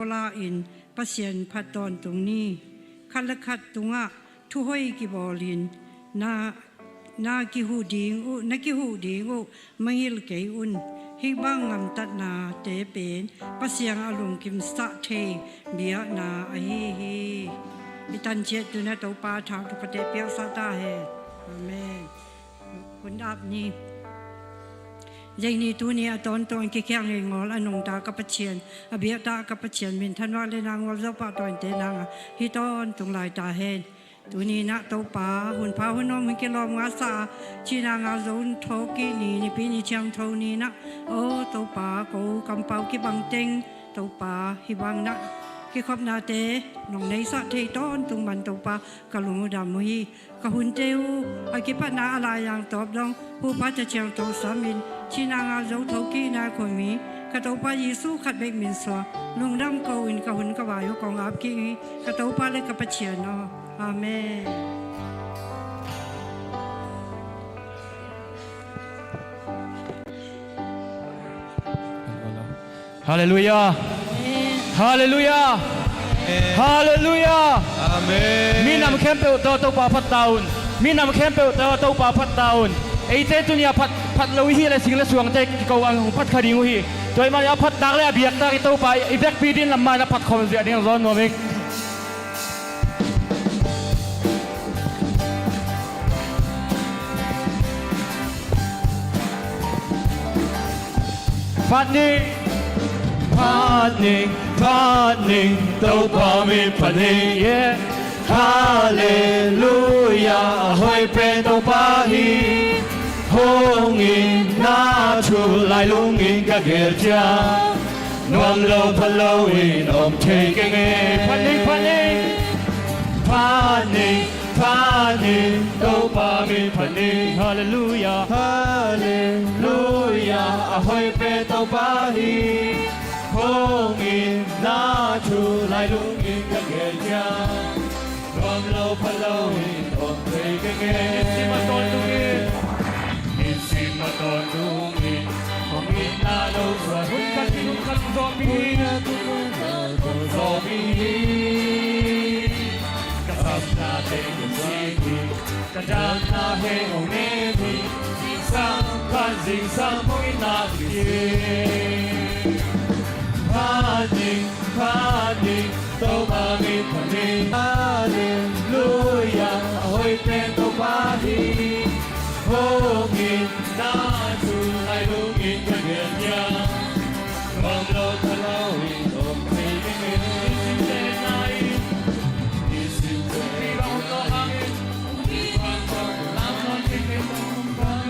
La in Pasian phat tawn tung ni khat le khat tungah thuhoi ki bawlin na na ki hu ding u na ki hu ding u mangil kei un hi bang ngam tat na te pen pasiang alung kim sa the bia na a hi hi itan che tu na to pa tha tu pate piak sa ta he amen Hun ap ni Zeini tu ni a ton ton ki khyang ngi ngol anung ta ka Pathian a bia ta ka Pathian min than wa le na ngol zo pa ton te na nga hi ton tung lai ta hen tu ni na to pa hun pha hun nom hun ki lom nga sa chi na nga zon tho ki ni ni pi ni chiang tho ni na o to pa ko kam pau ki bang teng to pa hi bang na ki khop na te nong nei sa thei ton tung man to pa ka lung dam hi Ka hun te u, a ki pa na ala yang top dong, hu pa cha chiang to sa min, chi na nga zo tho ki na ko mi, ka to pa Jesu khat bek min so, lung dam ko in ka hun ka wa yu kong ap ki ka to pa le ka pa chian no. Amen. Hallelujah. Hallelujah. Hallelujah. Amen. Mi nam khem pe to to pa phat taun. Mi nam khem pe to to pa phat taun. Ei te tunia phat phat lo hi le sing le suang te ko ang phat khari ngu hi. Toy ma ya phat tak le biak tak i to pa i bek pi din lam ma na phat khom zia ding zon no mik. Phat ning Phat ning, phat ning, to pa mi phat ning. Yeah. Hallelujah, hoi pe to pa hi. Hong in na chu lai lung in ka gel chia. Nuam lo pha lo in om the ke nge. Phat ning, phat ning. Phat ning, phat ning, to pa mi phat ning. Hallelujah. Hallelujah, ahoi pe to pa hi. Hong in na chu lai lung in ka gel chia. Nuam lo pha lo in om the ke nge. Si ma ton tung in. In sim ma ton tung in. Hong in na lo sa Hun khat in hun khat zo pi. Zo mi Ka sap na te ka si mi Ka dan na he ong ne mi Sang kan jing sang mong in na ki Pa ning pa ning to ma mi pa ning Hallelujah hoi pen to pa hi Hong in na chu lai lung in ka gen ya Ngom lo ta lo in om thei ke nge Sim te na in. Ni sim te Pi ba hun lo hang in. Bang bang Lam non ting in. bang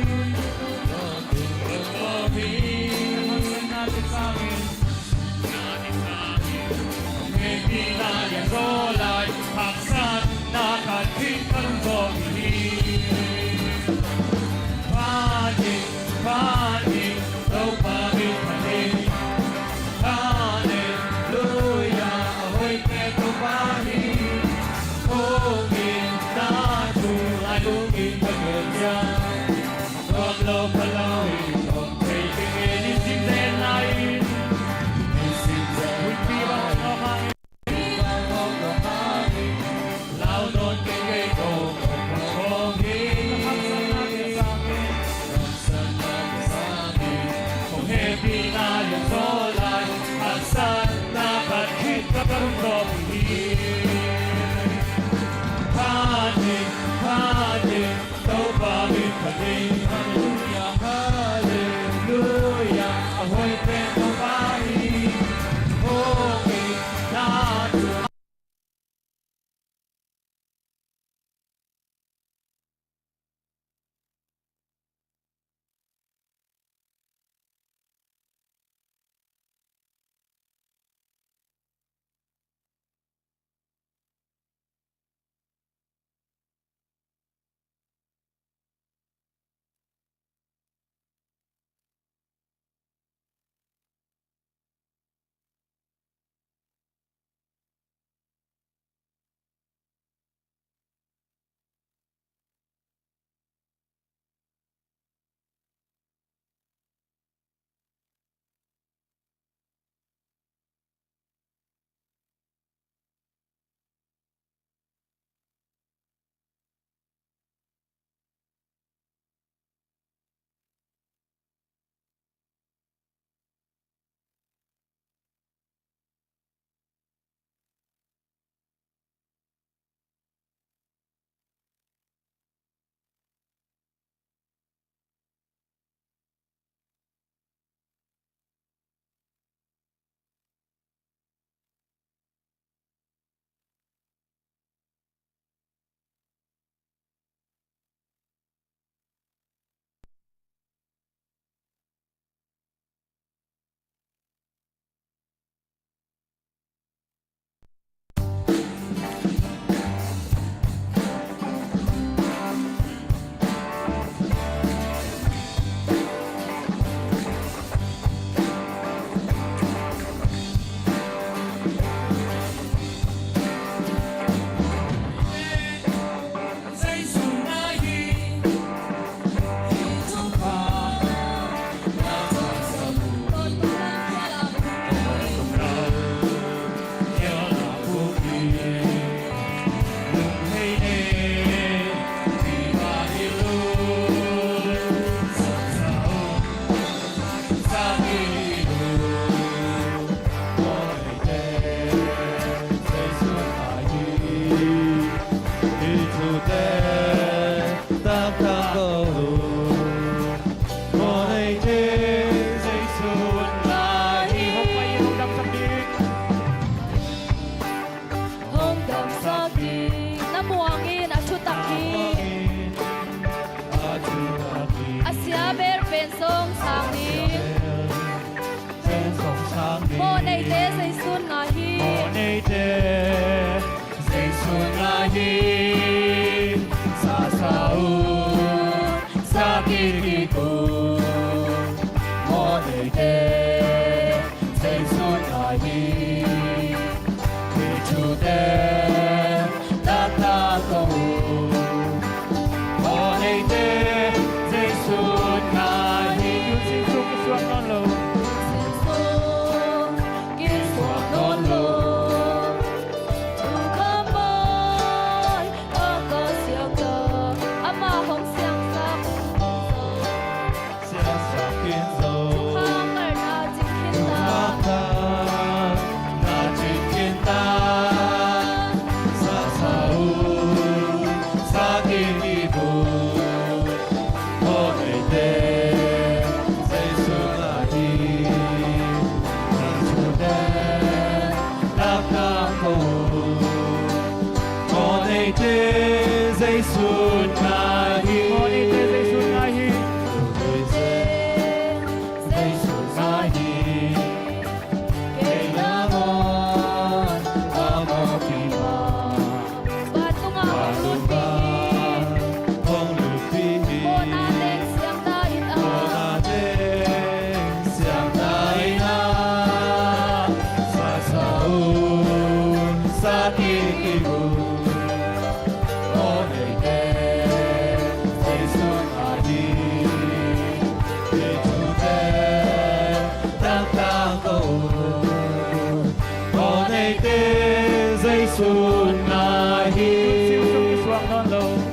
Kan sen na te sang in. He na ya zo lai hak san na khat thi kan zo hi Pa ni pa ni lo pa mi pa ni Hallelujah hoi pe to pa hi Hong in na tu lai lung in ka gen ya Rom lo pa lo in om thei ke nge Ni sim te na in. Ni sim te Hun pi ba hun lo hang in. Lao non ke ke ko ko hi Hak san na te sang in. Hong he pi na ya zo lai han san na khat khit ka rum ro hi Pa ni pa ni to pa mi pa ni Hallelujah Hallelujah hoi pe to pa hi Hong na tu nei te Jesuh na hi sa sa u sa ki ki ku mo nei te Jesuh na hi ki chu te ta ta ko mo nei te Jesuh na hi Sing ki suak non lo.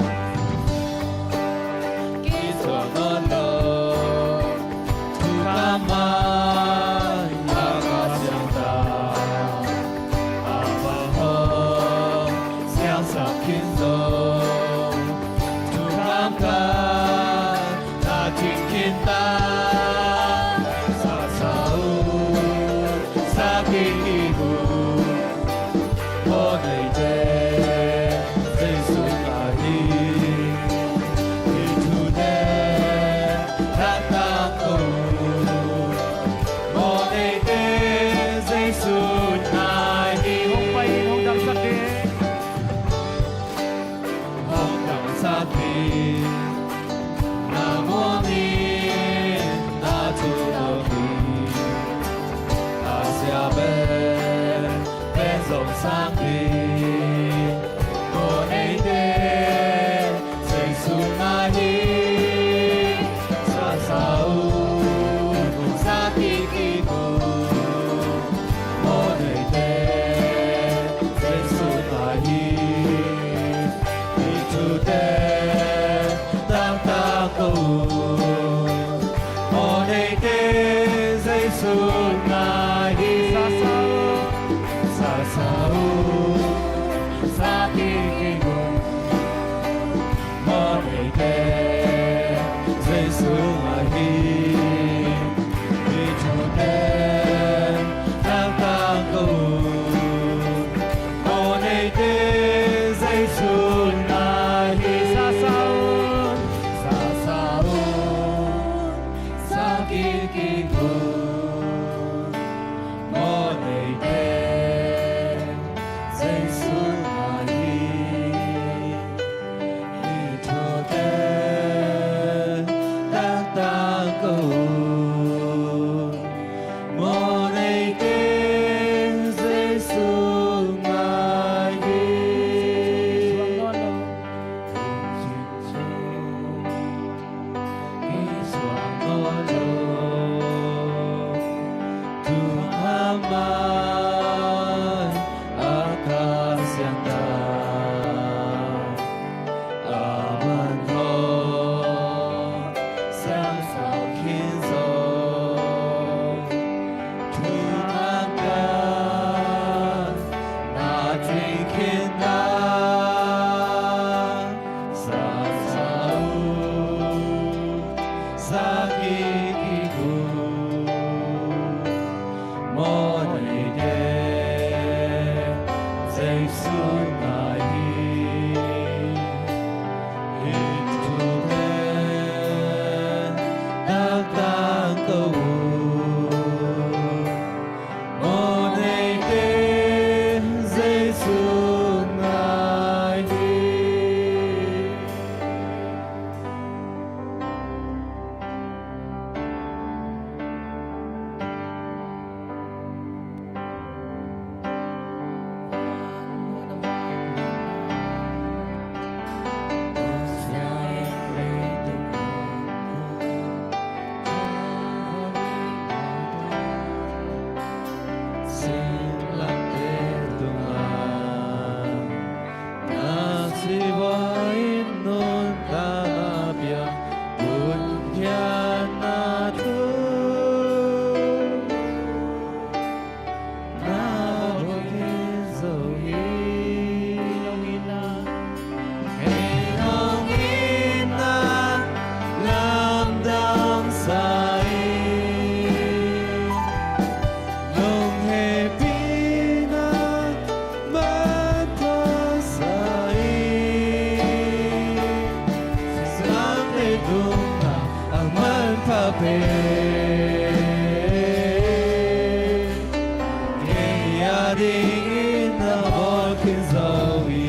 ding in na bol khin zohi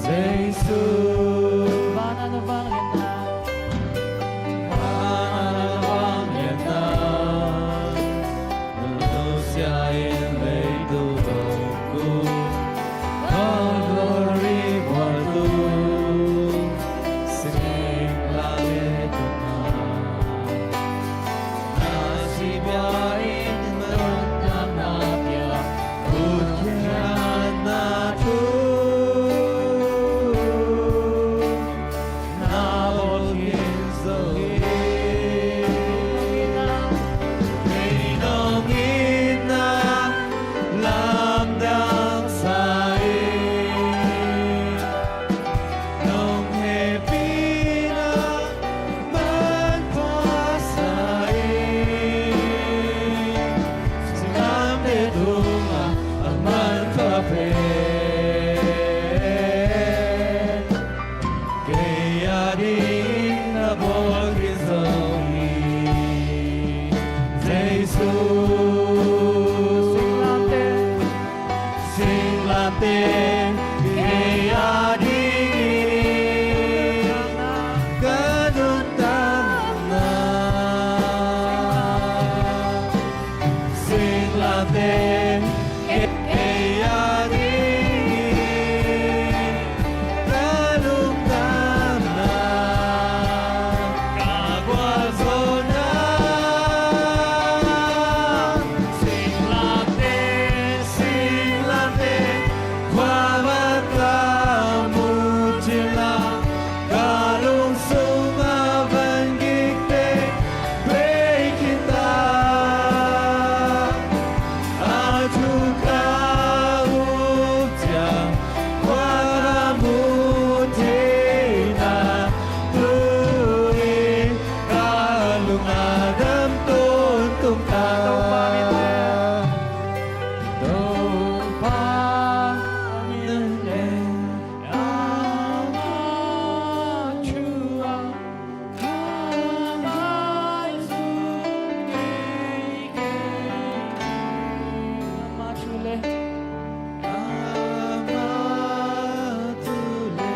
Jesuh. Van na vang lian na. Van na vang lian na. Nu sia in lei tu ku. All glory bol tu. Sing la le tu na. Na si bia in nun na na pia. Kut kian na tu. Na bol kin zohi. Nong ina lam dang sai. Nong happy na man pa sai. Singam de tunga man pa pe. Kaya din na bol zohi. Jesus. Sing lam te. Kaya ding kanuntan na. Sing lam te. Kaya ding kanuntan na. Kagwazona. Sing lam te, sing lam te, kwabata mutila, kalung sumabangikte, breaking Atuka uptia, kwaramutina, tui kalungadam tuntung ta. To pa min le ama chua kamai su ke ama chule. Amatule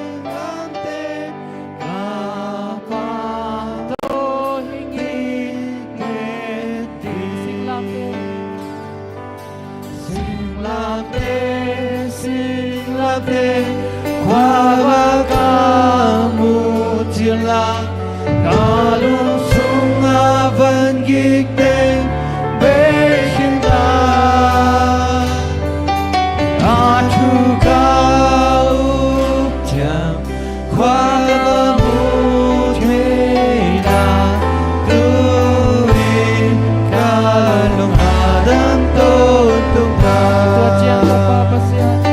asinante Kapa to hingi sing lam te. Sing lam te, kwabaka mutila, kalung sunga vangikte, bekinda. Atuka uptiam, kwabamutila, turi kalung adam tuntung Tua chiang to pa pasian. ta.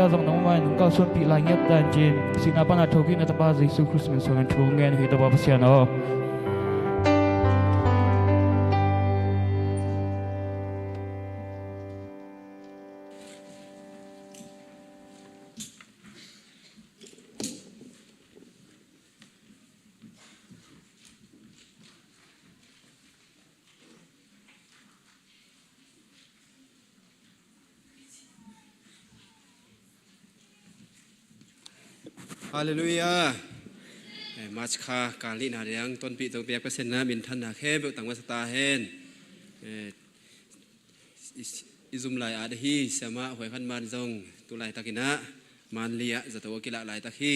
tia zong nang mai nung kal suan pi lai ngiat dan chin sina pana thoki na tapa Jesu Christ min song thu ngen hi tapa pasian o. Hallelujah. March kha ka li na riang ton pi tong piak pasen na min than na khe be tang wa ta hen. Izum lai a hi sama hoi khan man zong tu lai takina man lia zato kila lai tak hi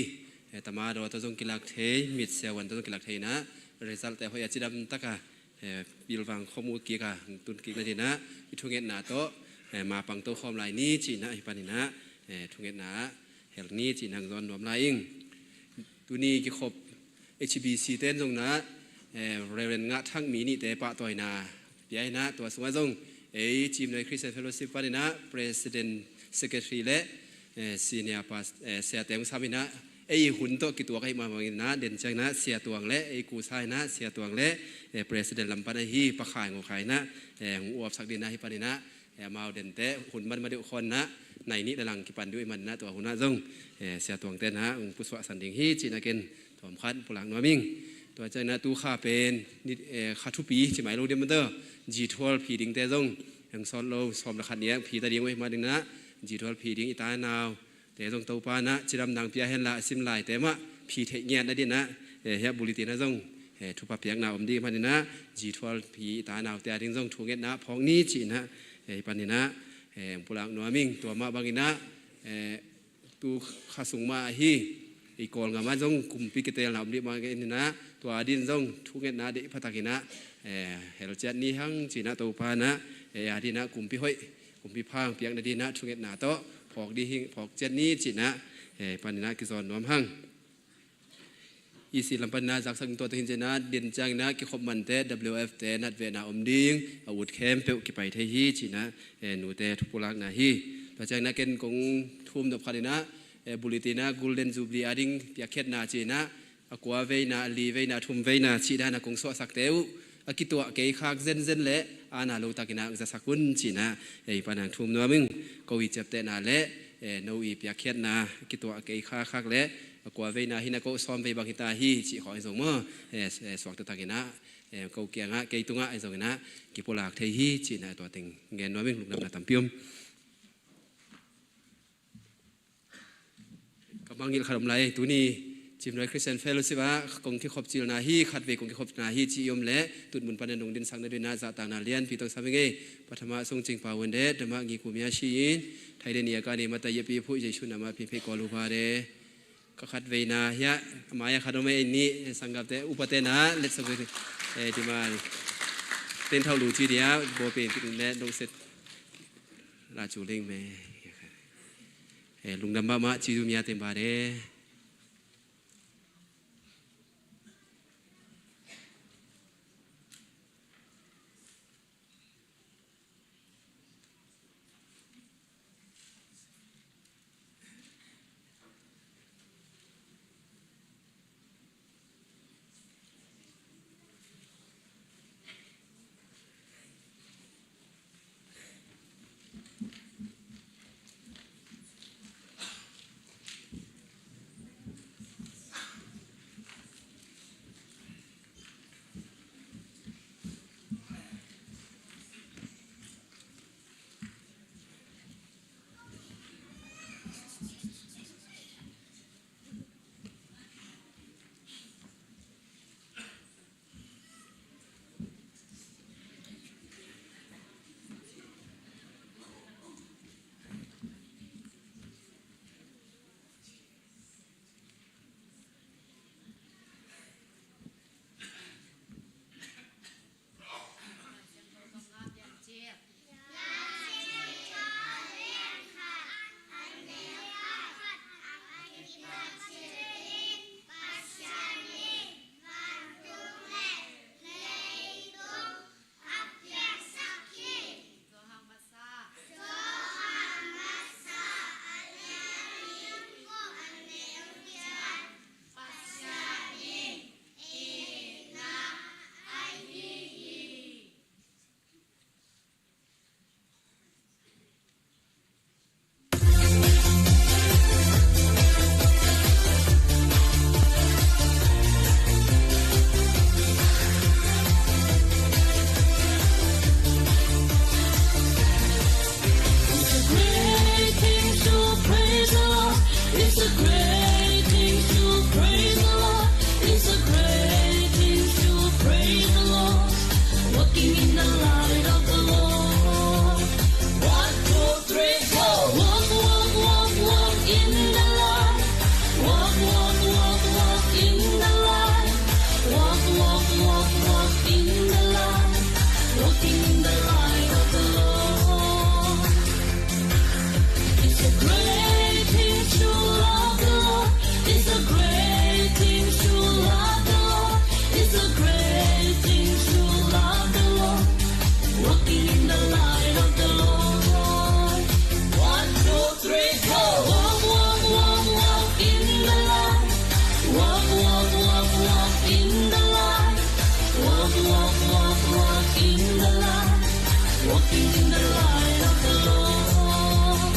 tama do to zong kilak the mit se wan to kilak the na result te hoi achidam taka pilwang khomu ki ka tun ki na dina i thunget na to ma pang to khom lai ni chi na hi panina thunget na hel ni chi nang zon nom lai ing tuni ki khop HBC ten jong na Reverend nga thang mi ni te pa toy na piai na to sunga jong ei chim noi Christian Fellowship panina President Secretary le senior past sia tem samina ei hun to ki tua kai ma mangin na den chang na sia tuang le ei ku sai na sia tuang le president lampan hi pakhai ngo khai na ngu uap sak din na hi panina mau den te hun man ma deu khon na nai ni dalang ki pan du man na to huna jong sia tuang te na ung puswa san ding hi china ken thom khan pulang noming to chang na tu kha pen ni kha thu pi chi mai lo dem de G12 phi ding te jong yang son lo som la khat ni phi ta ding wei ma ding na G12 phi ding i ta naw te jong to pa na chiram nang pia hen la sim lai te ma phi the nge na din na he buli ti na jong he thu pa piak na om di ma ni na G12 phi ta naw te ding jong thu nge na phong ni chi na he pan ni na he pulang nuaming to ma bangina tu khasung ma hi i kol nga ma jong kumpi ke tel na om di ma ke ni na to adin jong thu nge na de phatakina hel chat ni hang chi na to pa na he adina kumpi hoi kumpi phang piak na di na thu nge na to phok di hing phok chat ni chi na he pan na ki zon nom hang isi lampan na jak sang to hin na din chang na ki khop man te WF te nat ve na om ding awut khem pe ki pai the hi chi na nu te thupulak na hi ta chang na ken kong thum no phalina bulitina golden jubilee ading piakhet na chi na akwa ve na li ve na thum ve na chi da na kong so sak teu akitua ke khak zen zen le ana lo takina za sakun chi na ei panang thum no ming ko wi chep te na le no i piakhet na kitua ke kha khak le akwa ve na hi na ko som ve bang hita hi chi khoi zong mo swak ta takina ko kia nga ke tunga ai zong na ki polak thei hi chi na to ting ngen no ming luk nam na tampium kamangil kharam lai tuni chimrai Christian Fellowship a kong ki khop chil na hi khat ve kong ki khop na hi chi yom le tut mun pan nong din sang na na za ta na lian pi tong samenge pathama song ching pa wen de dama ngi ku mya shi in thai de nia ka ni mata ye pi phu jesu na ma pi phe ko lu ba de ka khat ve na ya maya khadome ni sangap te upate na let's go e di ma ten thau lu chi dia bo pe ti ne dong set la chu ling me lung dam ba ma chi du mya tem ba de walk, walk, walk in the light, walking in the light of the Lord. It's a great thing to love the Lord. It's a great thing to love the Lord. It's a great thing to love the Lord. Walking in the light of the Lord. 1, 2, 3, go. Walk, walk, walk, walk in the light. Walk, walk, walk, walk in the light. Walk, walk, walk, walk in the light. Walking in the light of the Lord.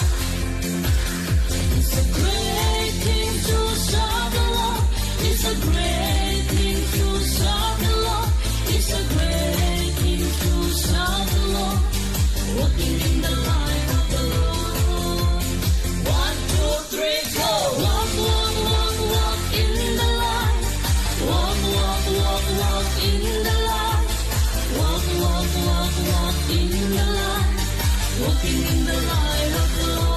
It's a great thing to serve the Lord. It's a great thing to serve the Lord. It's a great thing to serve the Lord. Walking in the light of the Lord. 1, 2, 3, go. Walk, walk, walk, walk in the light. Walk, walk, walk, walk in the light. Walk, walk, walk, walk in the light. Walking in the light of the Lord.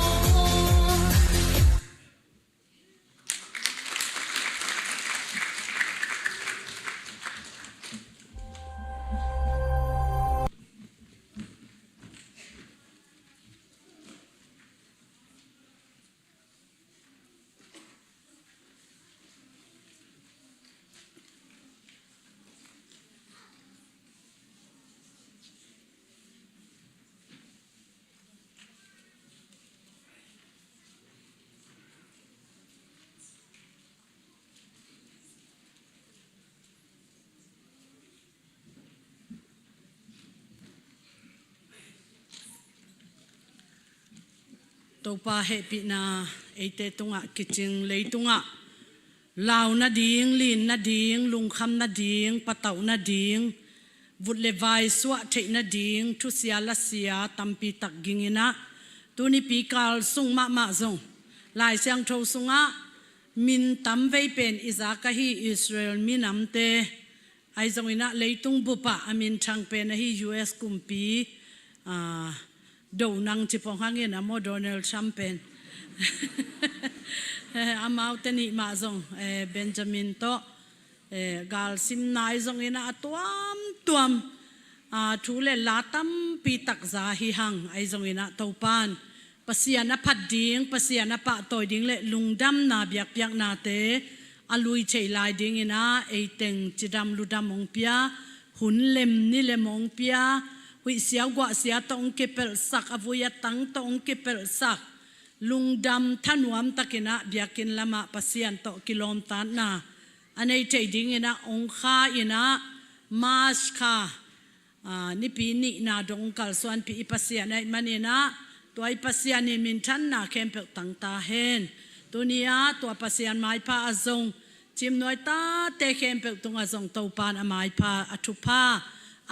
Topa he pi na eite tunga kiching leitunga lau na ding lin na ding lungkham na ding patau na ding vut le vai suwa thei na ding thu sia la sia tampi tak gingina tuni pi kal sung ma ma zong lai siang tho sunga min tam vei pen izaka hi Israel minam te ai zong ina leitung bupa amin thang pe na hi US kumpi do nang chi pong hangin amo Donald Trump pen amau te ni ma zong Benjamin to gal sim nai zong ina atuam tuam thu le la tampi tak za hi hang ai zong ina topan pasian a phat ding pasian a pa toy ding le lungdam na biak piak na te alui chei lai ding ina eiteng chidam ludam ong pia hun lem ni le mong pia hui sia gwa sia tong ke pel sak avuya tang tong ke pel sak lungdam thanuam takina biakin lama pasian to kilom tan na anei thei ding ina ong kha ina mas kha nipi ni na dong kal suan pi pasian ai manina tuai pasian in min than na khem pe tang ta hen tunia tua pasian mai pa azong chim noi ta te khem pe tung azong to pan amai pa athu pa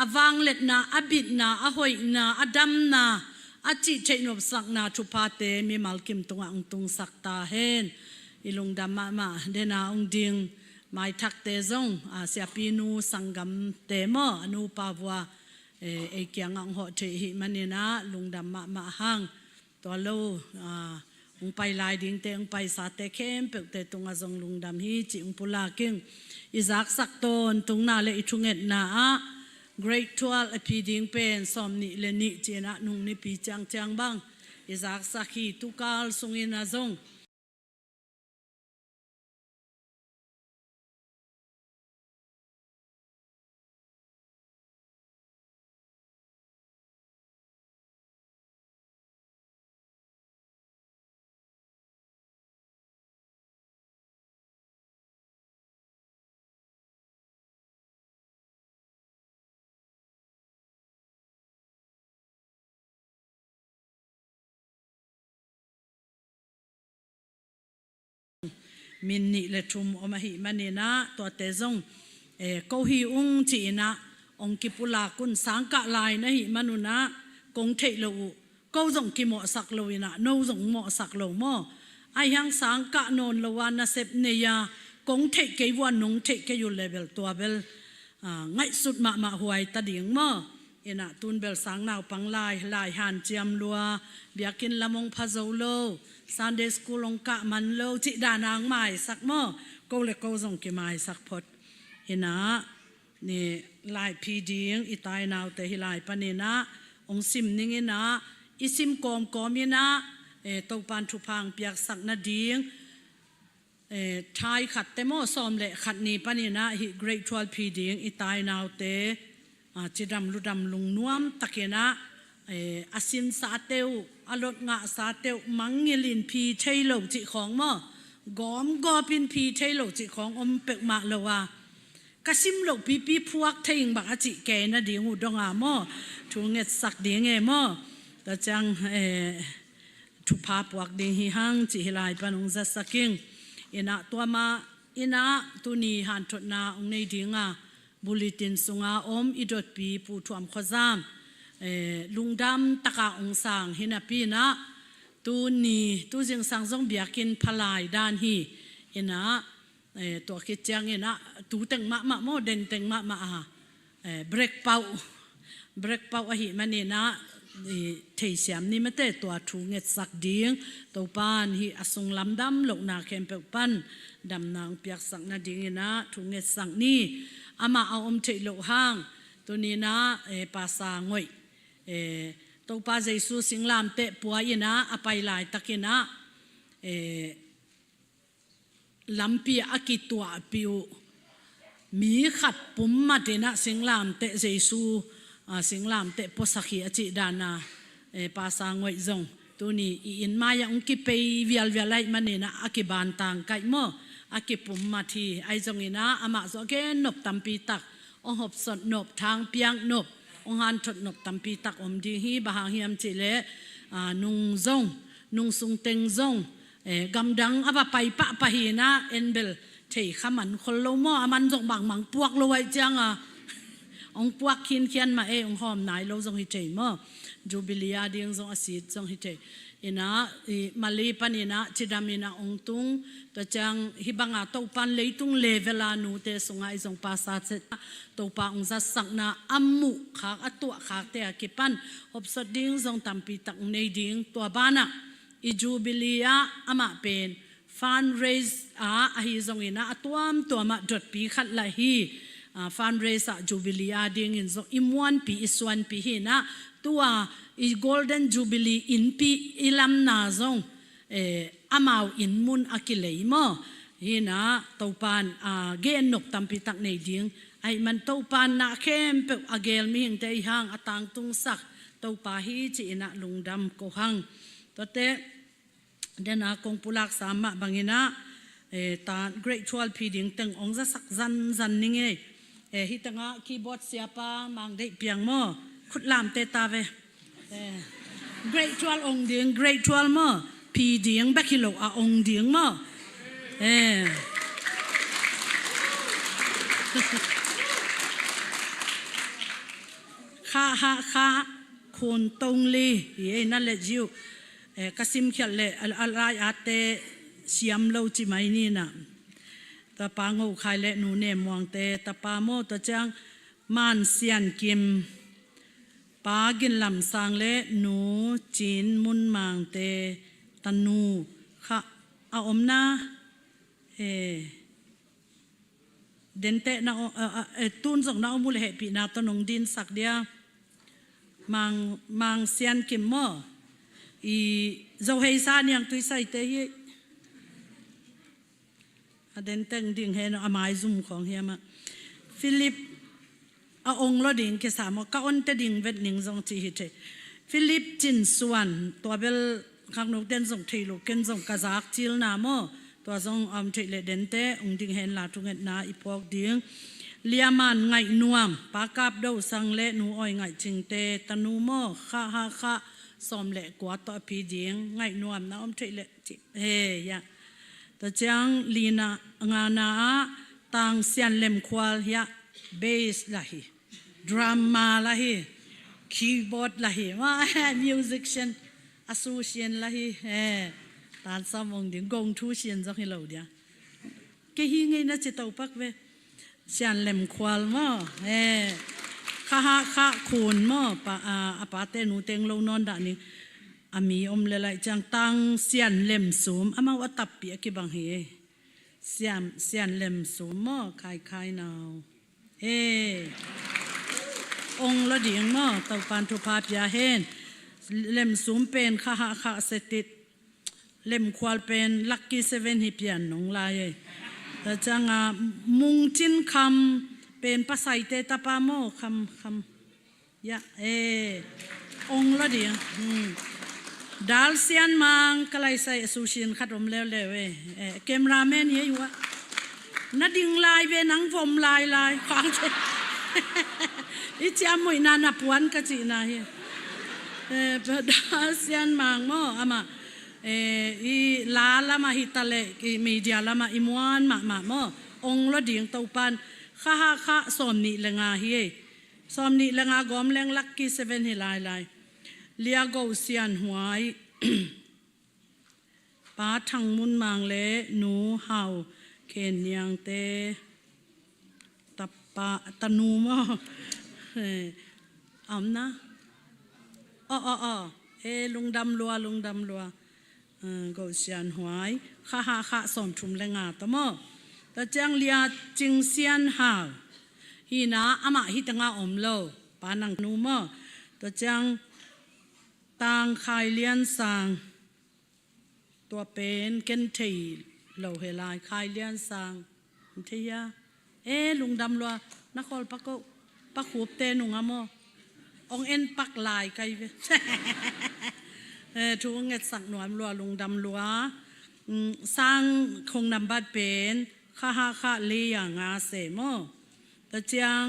awang let na abit na ahoi na adam na achi chainop sak na thu pa te mi malkim tunga ung tung sak ta hen ilung dam ma ma dena ung ding mai thak te zong a sia pi nu sangam te mo anu pa vua e kyang ang ho the hi manina lungdam ma ma hang to lo ung pai lai ding te ung pai sa te khem pe te tunga zong lungdam hi chi ung pula king izak sak ton tung na le ithunget na a grade 12 api ding pen som ni le ni chena nung ni pi chang chang bang izak sakhi tukal sungin azong min ni le thum oma hi manina to te zong e ko hi ung chi na ong ki pula kun sang ka lai na hi manuna kong thei lo u ko zong ki mo sak lo ina no zong mo sak lo mo ai hang sang ka non lo wa na sep ne ya kong thei ke wa nong thei ke yu level to bel ngai sut ma ma huai ta ding mo ina tun bel sang nau pang lai lai han chiam lua biakin lamong pha zo lo Sunday school ong ka man lo chi da nang mai sak mo ko le ko zong ki mai sak phot ina. Ni lai phi ding i tai nau te hi lai panina ong sim ning ina isim kom kom ina e topan thu phang piak sak na ding e thai khat te mo som le khat ni panina hi grade 12 phi ding i tai nau te chidam ludam lung nuam takena e asin sa teu alot nga sa teu mangilin phi thei lo chi khong mo gom gopin phi thei lo chi khong om pek ma lo wa ka sim lo pi pi phuak theing bak a chi ke na ding u dong a mo thu nget sak ding e mo ta chang e thu pha puak ding hi hang chi hilai panung za saking ina tua ma ina tuni han thot na ong nei dinga bulletin sunga om idot pi pu thuam khozam e lungdam taka ong sang hina pi na tu ni tu jing sang zong biakin phalai dan hi ina to khi chiang ina tu teng ma ma mo den teng ma ma a break pau break pau a hi mani na thei siam ni mate tua thu nget sak ding to pan hi asung lam dam lo na khem pe pan dam nang piak sak na ding ina thu nget sak ni ama a om thei lo hang tu ni na e pa sa ngoi e to pa Jesu singlam te pua ina apai lai takina e Lampi a ki tuah pi u. Mi khat pum matin ah singlam te Jesuh singlam te posakhi a cih dan ah pa sa ngoih zong tuni i inn mai ah ung ki pei vial vial ai manin ah a ki ban tang kaih maw a ki pum ma thi ai zong in ah amah zo ke nop tampi tak ong hop sot nop thang piang nop ong han thot nop tampi tak om ding hi bahang hiam chi le nung zong nung sung teng zong gamdang ava pai pa pa hi na enbel thei kha man khol lo mo aman jong bang mang puak lo wai chiang a ong puak khin khian ma e ong hom nai lo jong hi thei mo jubilee a ding jong asit jong hi thei ina mali pan ina chidam ina ong tung to chang hi banga to pan leitung level a nu te sungai jong pa sa che to pa ong za sak na ammu khak atua khak te a ki pan hop sot ding jong tampi tak nei ding to bana i jubilee ah amah pen fundraise ah a hi zong in a tuam tuam ah dot pi khat la hi fundraise ah jubilee ah ding in zong i muan pi i suan pi hi na tua i golden jubilee in pi ilam na zong amau in mun akilei mo hi na topan gen nok tampi tak nei ding ai man topan na khem pe agel mi hing te hang atang tung sak topa hi chi ina lungdam ko hang tote dena kong pulak sama bangina e ta great 12 phi ding teng ong za sak zan zan ning e e hi tanga keyboard siapa mang dei piang mo khut lam te ta ve great 12 ong ding great 12 mo phi ding ba khilo a ong ding mo e kha ha kha khun tong li ye na le jiu ka sim khial le alai ate siam lo chi mai ni na ta pa ngo khai le nu ne muang te ta pa mo ta chang man sian kim pa gin lam sang le nu chin mun mang te tanu kha a om na e dente na tun zong na omul he pi na to nong din sak dia mang mang sian kim mo i zo hei sa niang tui sai te hi a den teng ding he no amai zum khong hi ma Philip a ong lo ding ke sa mo ka on te ding vet ning zong chi hi the Philip chin suan to bel khang nok den zong thei lo ken zong ka zak chil na mo to zong am thei le den te ung ding hen la thu nget na i pok ding liaman ngai nuam pa kap do sang le nu oi ngai ching te tanu mo kha ha kha som le kwa to phi ding ngai nuam na om thei le chi he ya ta chiang lina nga na tang sian lem khwal hiya bass la hi drama la hi keyboard la hi ma musician association la hi he tan sa mong ding gong thu sian zong hi lo dia ke hi ngei na chi to pak ve sian lem khwal mo he kha ha kha khun mo pa a pa te nu teng lo non da ni ami om le lai chang tang sian lem sum amau atap pi ki bang hi siam sian lem sum mo khai khai nau. E ong la ding mo to pan thu pa pia hen lem sum pen kha ha kha se tit lem khwal pen lucky seven hi pian nong lai e ta changa mung chin kham pen pasai te tapa mo kham kham ya e ong la ding dal sian mang kalai sai association khat om leo leo e cameraman ye yuwa na ding lai ve nang vom lai lai khang che i chia mui na na puan ka chi na hi dal sian mang mo ama i la lama hi tale i media lama i muan ma ma mo ong lo ding to pan kha ha kha som ni le nga hi e som ni le nga gom leng lucky seven hi lai lai lia go sian huai pa thang mun mang le nu hau khen niang te tapa tanu mo am na o o o e lungdam lua lungdam lua go sian huai kha ha kha som thum le nga to mo ta chang lia ching sian hau hi na ama hi tanga om lo pa nang nu mo ta chang tang khai lian sang ตัวเป็นเกนเทโลเฮลายคายเลียนสังเทียเอลุงดำลัวนครปะก็ปะขูบเตนุงอะโมองเอ็นปักลายไกเวเอทุงเงสักหนวมลัวลุงดำลัวสร้างคงนำบัดเป็นข้าฮาข้าเลียงาเสโมตะเจียง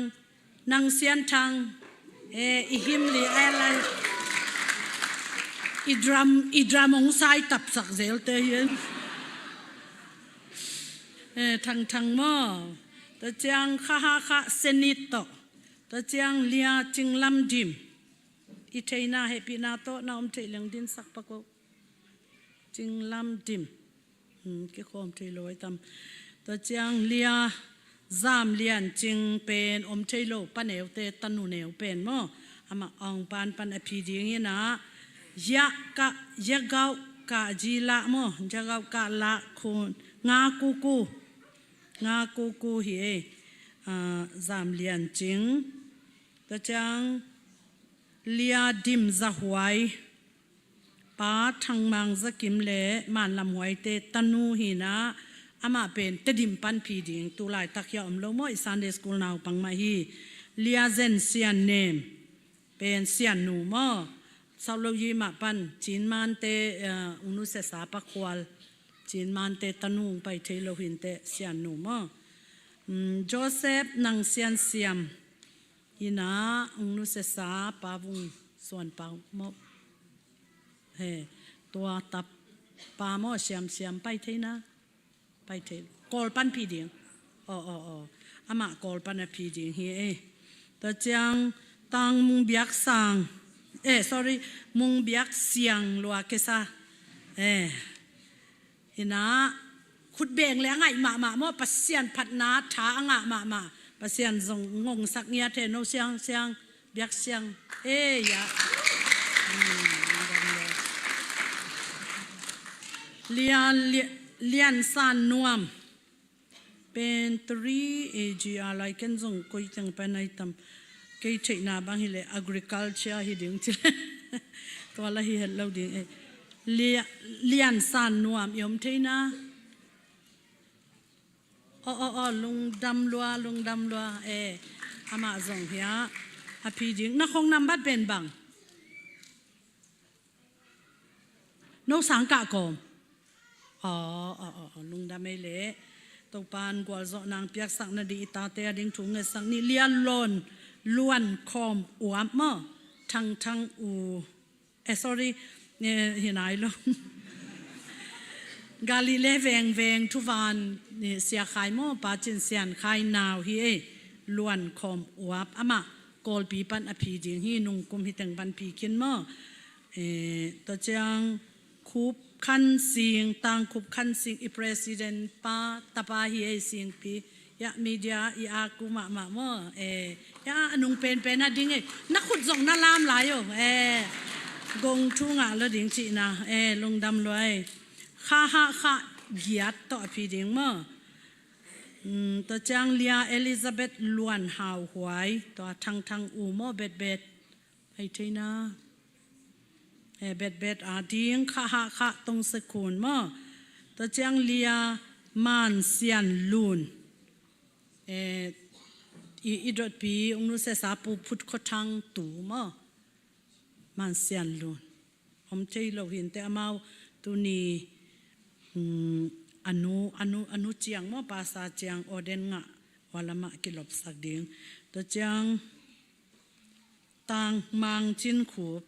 นางเซียนทังเออิหิมลีอะไร i drum i drum ong sai tap sak zel te hian thang thang mo ta chiang kha ha kha senit to ta chiang lia ching lam dim i theina he pi na to na om thei leng din sak pa ko ching lam dim ke khom thei loi tam ta chiang lia zam lian ching pen om thei lo pa neu te tanu neu pen mo ama ong pan pan a phi ding ina ya ka ya gau ka ji la mo ja gau ka la khun nga ku ku nga ku ku hi e zam lian ching ta chang lia dim za huai pa thang mang za kim le man lam huai te tanu hi na ama pen tedim pan phi ding tu lai tak ya om lo mo Sunday school naw pang ma hi lia zen sian nem pen sian nu mo sau lo yi ma pan chin man te unu se sa pa khwal chin man te tanu pai the lo hin te sian nu mo Joseph nang sian siam ina unu se sa pa vung suan pa mo he tua tap pa mo siam siam pai the na pai the kol pan phi ding o o o ama kol pan a phi ding hi e ta chiang tang mung biak sang eh sorry mung biak siang lua ke sa eh ina khut beng le ngai ma ma mo pasian phat na tha anga ma ma pasian zong ngong sak ngia the no siang siang biak siang e ya lian lian san nuam pen 3 AGR lai ken zong koi teng pen ai tam kei thei na bang hi le agriculture hi ding chi to la hi het lo ding e lian san nuam yom thei na o o o lung dam lua lung dam lua e ama zong hia a phi ding na khong nam bat pen bang no sang ka kom อ๋ออ๋ออ๋อลุงดำไม่เละตกปานกว่าเจาะนางเปียกสักนาดีตาเตะดิ้งถุงเงสักนี่เลียนลนล้วนคอมอวมมอทังทังอูเอ sorry เนี่ยเห็นไหนลงกาลิเลเวงเวงทุวานนี่เสียขายมอปาจินเสียนขายนาวฮีเอล้วนคอมอวบอามาโกลปีปันอภีดิงฮีนุงกุมฮิตังปันพีขินมอเอตะเจียงคูบคันสิงตังคูบคันสิงอี president ปาตาปาฮีเอสิงพียะมีเดียอีอากูมามาโมเอยะอนุงเป็นเป็นนะดิงเอนักขุดส่งน่าลามหลายอยู่เอกงทุ่งอ่ะแล้วดิงจีนะเอลงดำรวยข้าฮะข้าเกียรติต่อพี่ดิงมอ To chiang lia Elizabeth Luan Hau Huai to thang thang u mo bet bet hei theina he bet bet a ding kha ha kha tong se khun mo to chiang lia man sian lun e i i dot pi ung nu se sa pu phut kho thang tu mo man sian lun om thei lo hin te amau tu ni anu anu anu chiang mo pa sa chiang oden nga walama kilop sak ding to chiang tang mang chin khup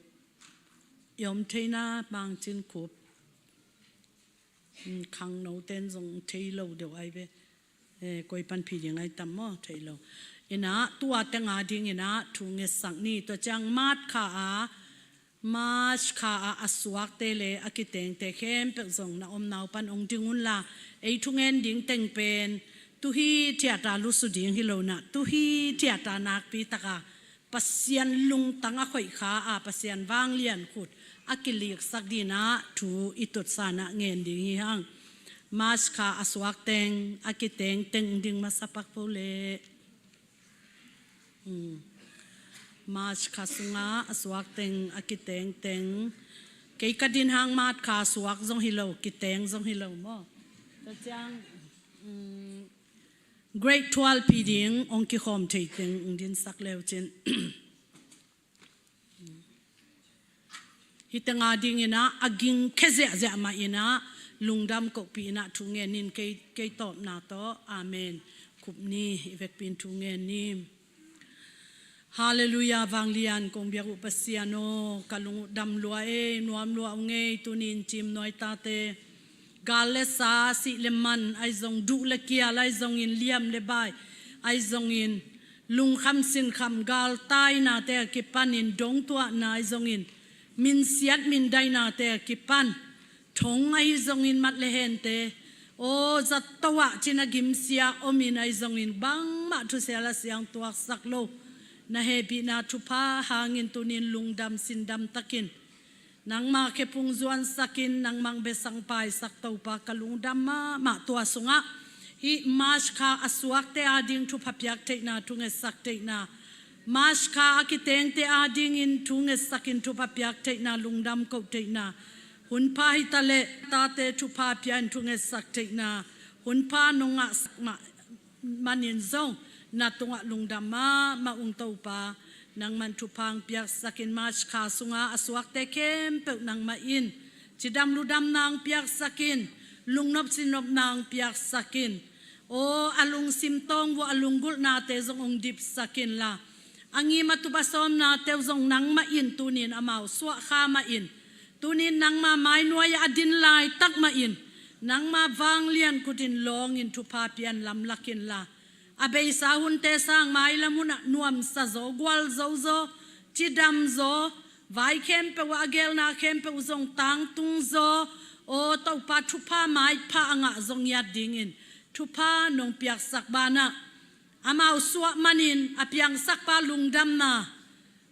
yom theina mang chin khup khang no ten zong thei lo deuh ai ve koi pan phi ding ai tam mo thei lo ina tua te nga ding ina thu nge sak ni to chang mat kha a March kha a asuak te le akiteng te khem pe zong na om nau pan ong ding un la ei thu ngen ding teng pen tu hi theata lu su ding hi lo na tu hi theata nak pi taka pasian lung tang a khoi kha a pasian wang lian khut akilik sak dina thu itut sana ngen ding hi hang March kha asuak teng akiteng teng ding ma sapak po le March kha sunga asuak teng akiteng teng kei ka din hang mat kha suak zong hi lo kiteng zong hi lo mo ta chiang Grade 12 pi ding ong ki khom thei ting ung din sak leo chin Hi tanga ding ina aging khe zia zia ma ina lungdam ko pi ina thu nge nin kei kei top na to amen khup ni ivek pin thu nge ni Hallelujah vanglian kong biak u pasiano kalung dam lua e nuam lua nge tunin chim noi ta te gal le sa si le man ai zong du le kia lai zong in liam le bai ai zong in lungkham sinkham gal tai na te ki pan in dong tua nai zong in min siat min dai na te ki pan thong ai zong in mat le hen te o zat tawa china gim sia omin ai zong in bang ma thu sela siang tuak sak lo na he bi na thu pha hangin tunin lungdam sindam takin nangma ke pung zuan sakin nangmang be sangpai sak to pa kalung dam ma ma tua sunga hi mas kha asuak te a ding thu phapyak te na thu nge sak te na mas kha akiteng te a ding in thu nge sakin thu phapyak te na lungdam ko te na hun pha hi tale ta te thu pha pian thu nge sak te na hun pha nunga ma manin zong na tunga lungdam ma ma ung to pa nang man thu phang piak sakin ma kha sunga asuak te kem pe nang ma in chidam ludam nang piak sakin lungnop sinop nang piak sakin o alung sim tong wo alungul na te zong ong dip sakin la angi ma tu basom na te zong nang ma in tunin amau suwa kha ma in tunin nang ma mai nuai adin lai tak ma in nang ma wang lian kutin long in thu pha pian lam lakin la abei sa hun te sang mai lamuna nuam sa zo gwal zo zo chidam zo vai khem pe wa agel na khem pe uzong tang tung zo o to pa thu pha mai pha anga zong ya ding in thu pha nong piak sak bana amau suwa manin apiang sak pa lungdam na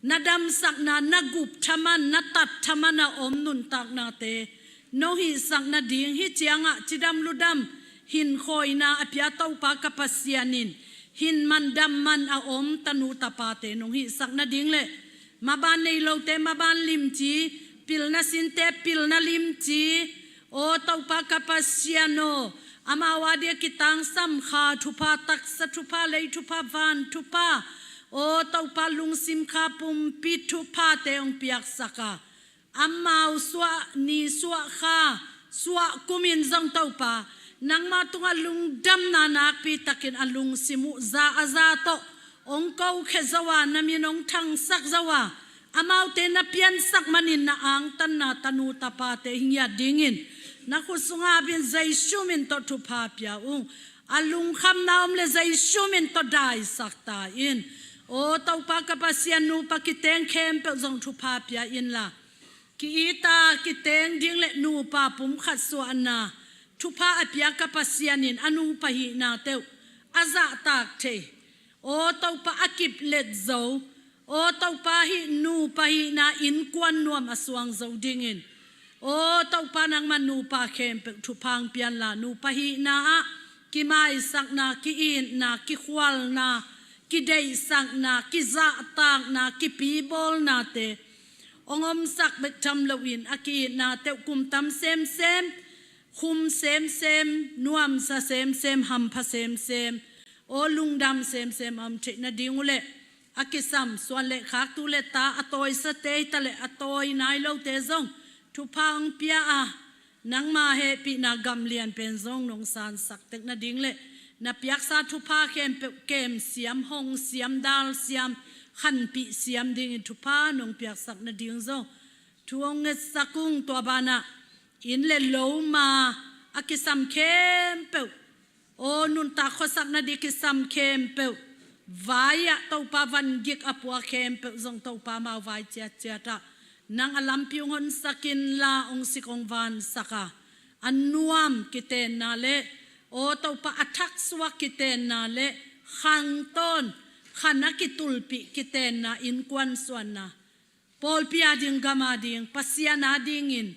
na dam sak na na gup thaman na tat thaman na om nun tak na te no hi sak na ding hi chianga chidam ludam hin khoi na apia to pa kapasianin hin man dam man a om tanu tapa te nong hi sak na ding le ma ban nei lo te ma ban lim chi pil na sin te pil na lim chi o to pa kapasiano amawa de kitang sam kha thupa tak sa thupa lei thupa van thupa o to pa lungsim kha pum pi thupa te ong piak saka amau suwa ni suwa kha suwa kumin zong to pa nangma tunga lungdam na nak pi takin alung simu za aza to ong ko khe zawa namin ong thang sak zawa amau te na pian sak manin na ang tan na tanu tapa te hingya dingin na khusunga bin zai shumin to thu pha pia ung alung kham naom le zai shumin to dai sak ta in o to pa ka pa sian nu pa ki teng khem pe zong thu pha pia in la ki ita ki teng ding le nu pa pum khat su anna thu pha apia ka pa sianin anu pa hi na teu aza tak the o to pa akip let zo o to pa hi nu pa hi na in kwan nuam asuang zo ding in o to pa nang man nu pa khem pe thu phang pian la nu pa hi na a. ki mai sak na ki in na ki hual na ki dei sak na ki za tak na ki pi bol na te ongom sak bet tham lo in aki na te kum tam sem sem khum sem sem nuam sa sem sem ham pha sem sem o lungdam sem sem am the na dingule akisam suan le khak tu le ta atoi sa te ta le atoi nai lo te zong thu phang pia a nangma he pi na gam lian pen zong nong san sak tek na ding le na piak sa thu pha khem pe kem siam hong siam dal siam khan pi siam ding in thu pha nong piak sak na ding zong thuong nge sakung to bana in le lo ma akisam khem pe O nun ta khuasak na di ki sam khem pe vai ah to pa van gik apua khem pe zong to pa mau vai chia chia ta nang alam piung hon sakin la ong sikong van saka an nuam ki ten na le o to pa athak suak ki ten na le khang ton khana ki tulpi ki ten na in kwan suan na Paul pia ding gama ding pasiana ding in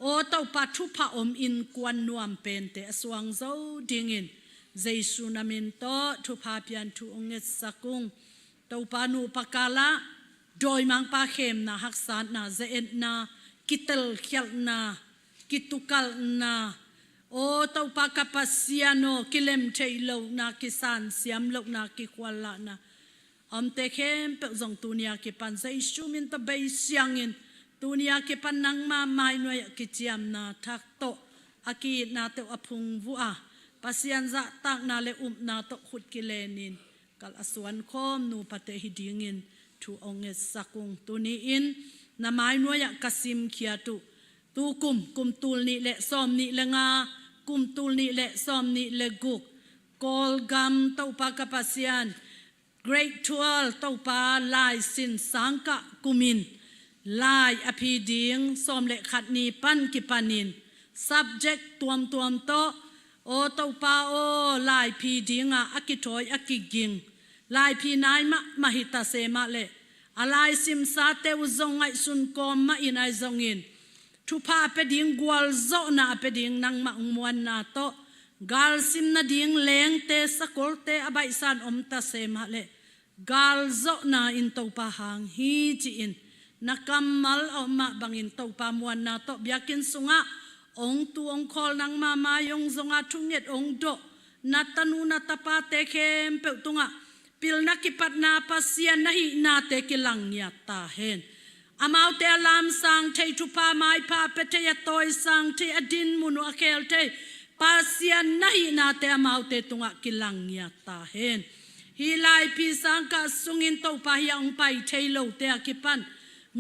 o to pa thu pha om in kuan nuam pen te asuang zo ding in Jesu namin to thu pha pian thu onget sakung to pa nu pakala doi mang pa khem na hak san na ze en na kitel khial na kitukal na o to pa kapasiano kilem thei lo na kisan siam lo na ki kwala na Am te khem pe zong tunia ki pan sai shumin ta bei siangin tunia ki pan nang ma mai noi ki chiam na thak to aki na te aphung vu a pasian za tak na le um na to khut ki lenin kal asuan khom nu pate hi dingin thu onge sakung tuni in na mai noya kasim khia tu tu kum kum tul ni le som ni le nga kum tul ni le som ni le guk kol gam to pa ka pasian Great 12 topa lai sin sangka kumin lai aphi ding som le khat ni pan ki panin subject tuam tuam to o topa o lai phi ding a akithoi akiging lai phi nai ma mahita se ma le alai sim sa te uzong ngai sun kom ma in ai zong in Thupa pe ding gual zo na pe ding nang ma muan na to gal sim na ding leng te sakol te abai san om ta se ma le gal zo na in to pa hang hi chi in na kamal o ma bangin to pa muan na to biakin sunga ong tu ong khol nang ma ma yong zonga thunget ong do na tanu na tapa te khem pe tunga pil na kipat na pasian na hi na te kilang nya ta hen Amau te alam sang thei thupa mai pha pe thei a toi sang thei a din munu a khel thei pasian nahi na te amau te tunga kilang ya ta hen hi lai pi sang ka sungin to pa hi ong pai thei lo te a kipan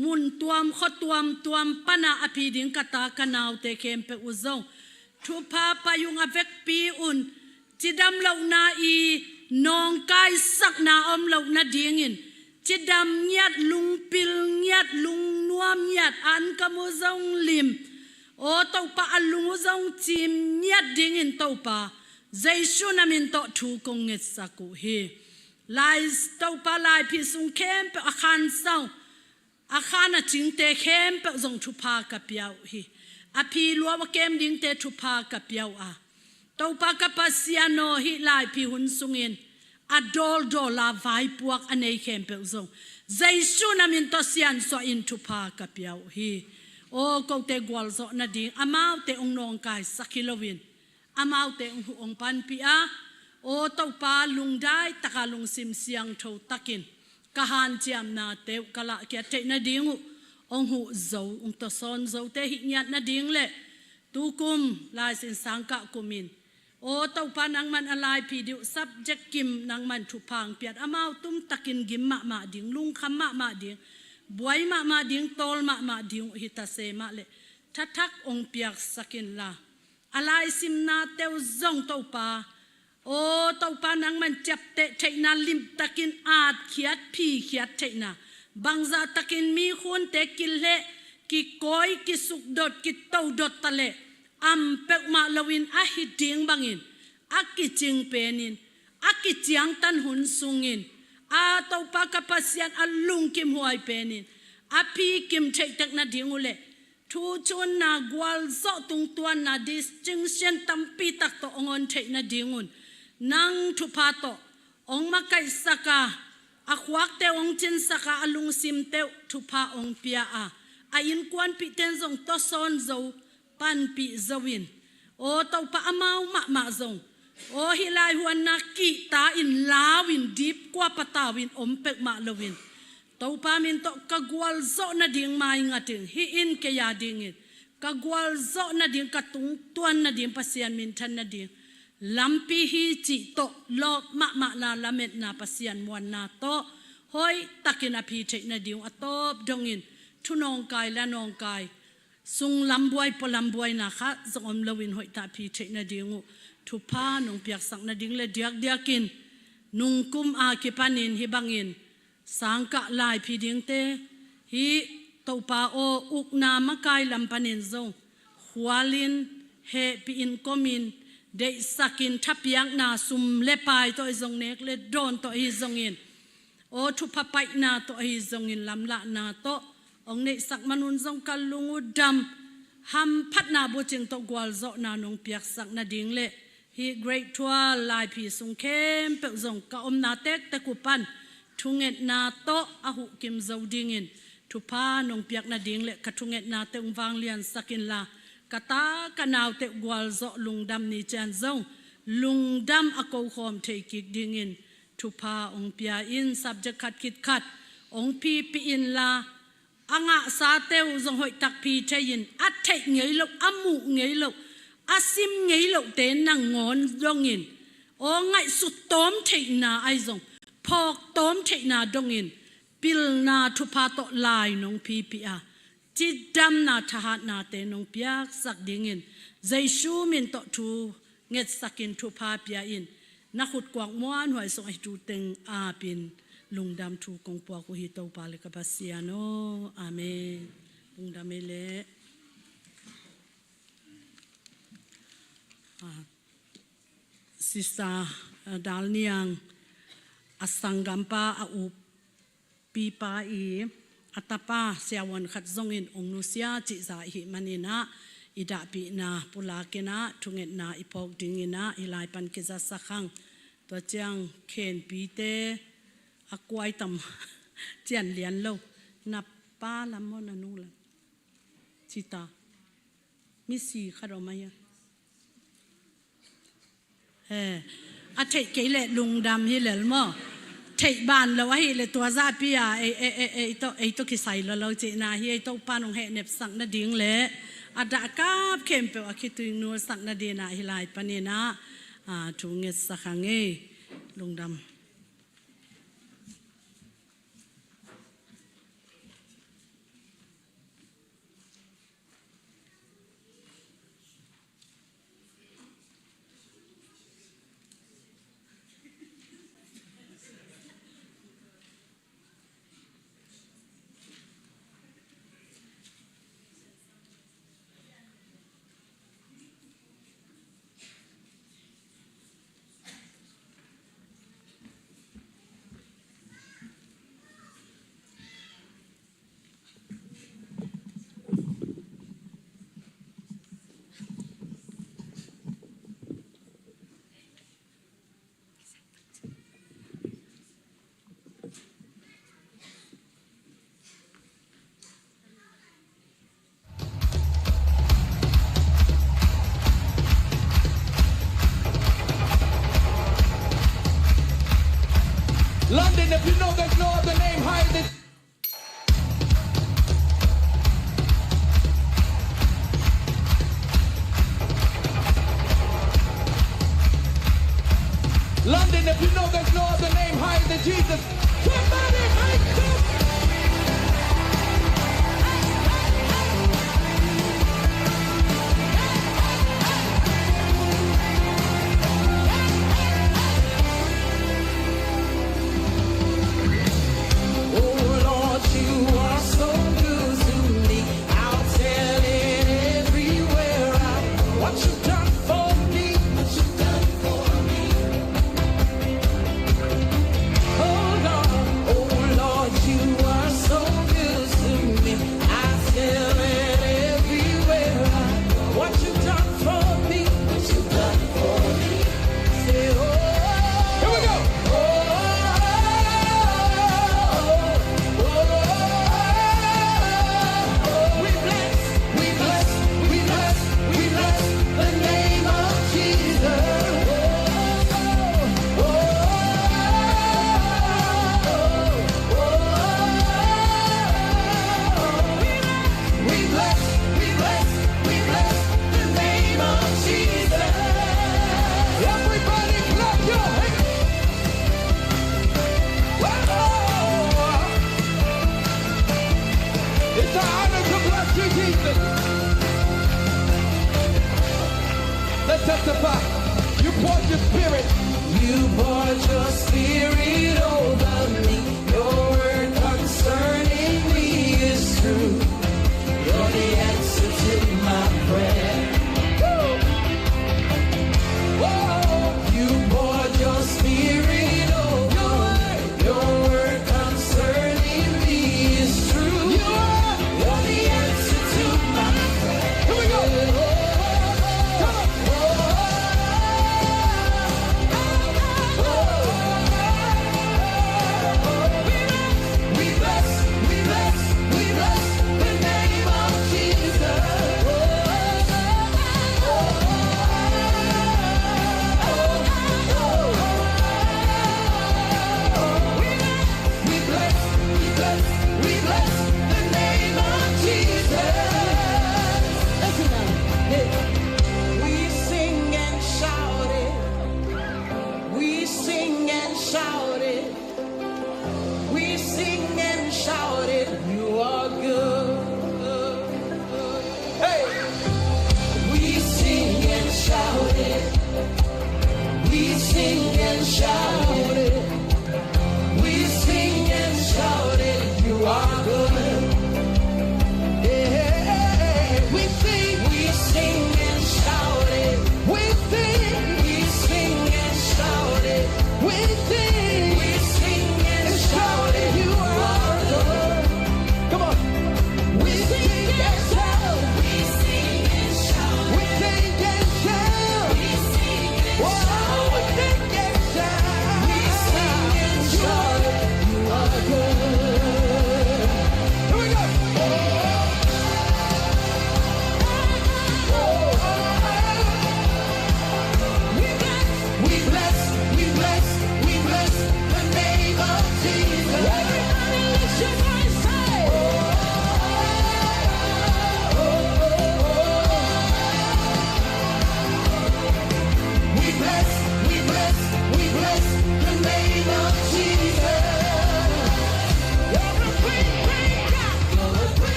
mun tuam kho tuam tuam pana aphi ding kata kanau te khem pe uzong thupa payung avek pi un chidam lo na i nong kai sak na om lo na ding in chidam ngiat lungpil ngiat lungnuam ngiat an kamu zong lim o topa alungu zong chim ngiat ding in topa Jesu namin to thu kong nget saku hi lai topa lai phi sung khem pe akhan sau akhan a ching te khem pe zong thu pha ka piau hi a phi lua wa kem ding te thu pha ka piau a topa ka pasiano hi lai phi hun sungin a dol dol a vai puak a nei khem pe zong Jesu namin to sian so in thu pha ka piau hi o ko te gwal zo na ding amau te ong nong kai sakhilowin amau te ong hu ong pan pi a o to pa lungdai taka lungsim siang tho takin kahan chiam na te kala kia te na dingu ong hu zo ong to son zo te hi ngiat na ding le tu kum lai sin sangka kumin o to pa nang man alai phi diu subject kim nang man thu phang piat amau tum takin gim ma ma ding lung kham ma ma ding buai ma ma ding tol ma ma ding hi ta se ma le thathak ong piak sakin la alai sim na teu zong to pa o to pa nang man chap te theina lim takin at khiat phi khiat theina bangza takin mi khun te kil le ki koi ki suk dot ki to dot tale am pek ma lowin a hi ding bangin a ki ching penin a ki chiang tan hun sungin a to pa ka pasian a lung kim huai penin a phi kim thei tak na ding ule. Thu chun na gwal zo tung tuan na distinction tampi tak to ongon thei na dingun nang thu pha to ong ma kai saka a khuak te ong chin saka a lungsim te thu pha ong pia a a in kuan pi ten zong to son zo pan pi zoin o to pa amau ma ma zong o hi lai huan na ki ta in lawin dip kwa patawin om pek ma lowin to pa min to ka gwal zo na ding mai ngating hi in ke ya ding in ka gwal zo na ding ka tung tuan na ding pasian min than na ding lampi hi chi to lo ma ma la lamet na pasian muan na to hoi takin a phi the na ding atop dongin thunong kai la nong kai sung lambuai po lambuai na kha zongom loin hoi ta phi the na dingu thu pha nong piak sak na ding le diak diakin nung kum a ki panin hi bangin sangka lai phi ding te hi topa o uk na makai lampanin zong hualin he pi in komin de sakin thapiak na sum le pai to zong nek le don to hi zong in o thu pha pai na to hi zong in lamla na to ong nei sak manun zong kal lungu dam ham phat na bu ching to gwal zo na nong piak sak na ding le hi great thua lai phi sung khem pe zong ka om na tek te ku pan thunget na to a hu kim zo ding in thu pha nong piak na ding le ka thunget na te ung wang lian sakin la kata kanau te gwal zo lungdam ni chan zong lungdam a ko khom thei kik ding in thu pha ong pia in subject khat khit khat ong pi pi in la anga sa teu zong hoi tak pi thein a thei ngei lo amu ngei lo asim ngei lo te nang ngon dong in o ngai su tom thei na ai zong phok tom thei na dong in pil na thu pha to lai nong pi pi a chi dam na tha na te nong piak sak ding in Jesu min to thu nget sakin thu pha pia in na khut kwak muan huai song ai tu teng a pin lungdam thu kong pua ku hi to pa le ka pasiano amen lungdam le sista dalniang asangam pa a u pi pa i atapa siawan khat zong in ongnu sia chi za hi manina ida pi na pula kena thunget na ipok dingina ilai pan ki za sakhang to chiang khen pi te akwai tam chian lian lo na pa lam mo na nu lam chita mi si kharo maya a thei ke le lungdam hi lel mo thei ban lo hi le tua za pi a e e e e to e to ki sai lo lo chi na hi e to pa nong he nep sang na ding le a da kap khem pe a khi tu nu sang na di na hi lai pa ni na a thu nge sakhang e lungdam. London, if you know there's no other name higher than London, if you know there's no other name higher than Jesus, somebody make some. Oh Lord, you are so good to me. I'll tell it everywhere I go. What you've done for me. What you've done for me. Oh Lord. Testify. You poured your spirit. You poured your spirit over me. Your word concerning me is true. You're the answer to my prayer. Whoa. You poured your spirit over me. Your word concerning me is true. You are. You're the answer to my prayer. Here we go. Come on.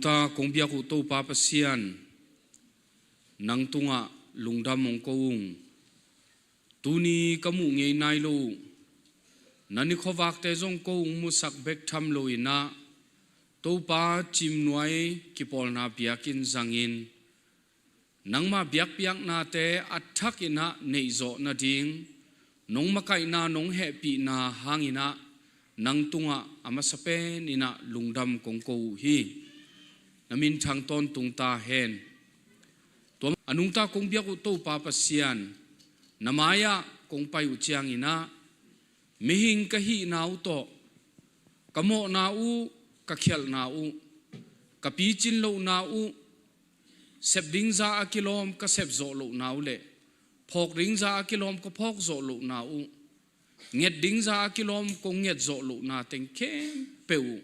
Anungta kong biak u to pa Pasian nang tungah lungdam ong ko ung. Tuni ka mu ngei nai lo. Nani khowak te zong ko ung mu sak bek tham lo ina to pa chim nuai ki pol na biakin zangin nangmah biakpiak na te atthak ina nei zo na ding nong makai na nong he pi na hangina nang tunga ama sapen ina lungdam kong ko hi namin thang ton tung ta hen to anung ta kong biak u to pa pasian namaya kong pai u chiang ina mihing ka hi nau to kamo na u ka khial na u ka pi chin lo na u Sep ding za a kilawm ka sep zawh lo nau le phok ding za a kilawm ka phok zawh lo na u nget ding za a kilawm ko nget zawh lo na teng khem pe u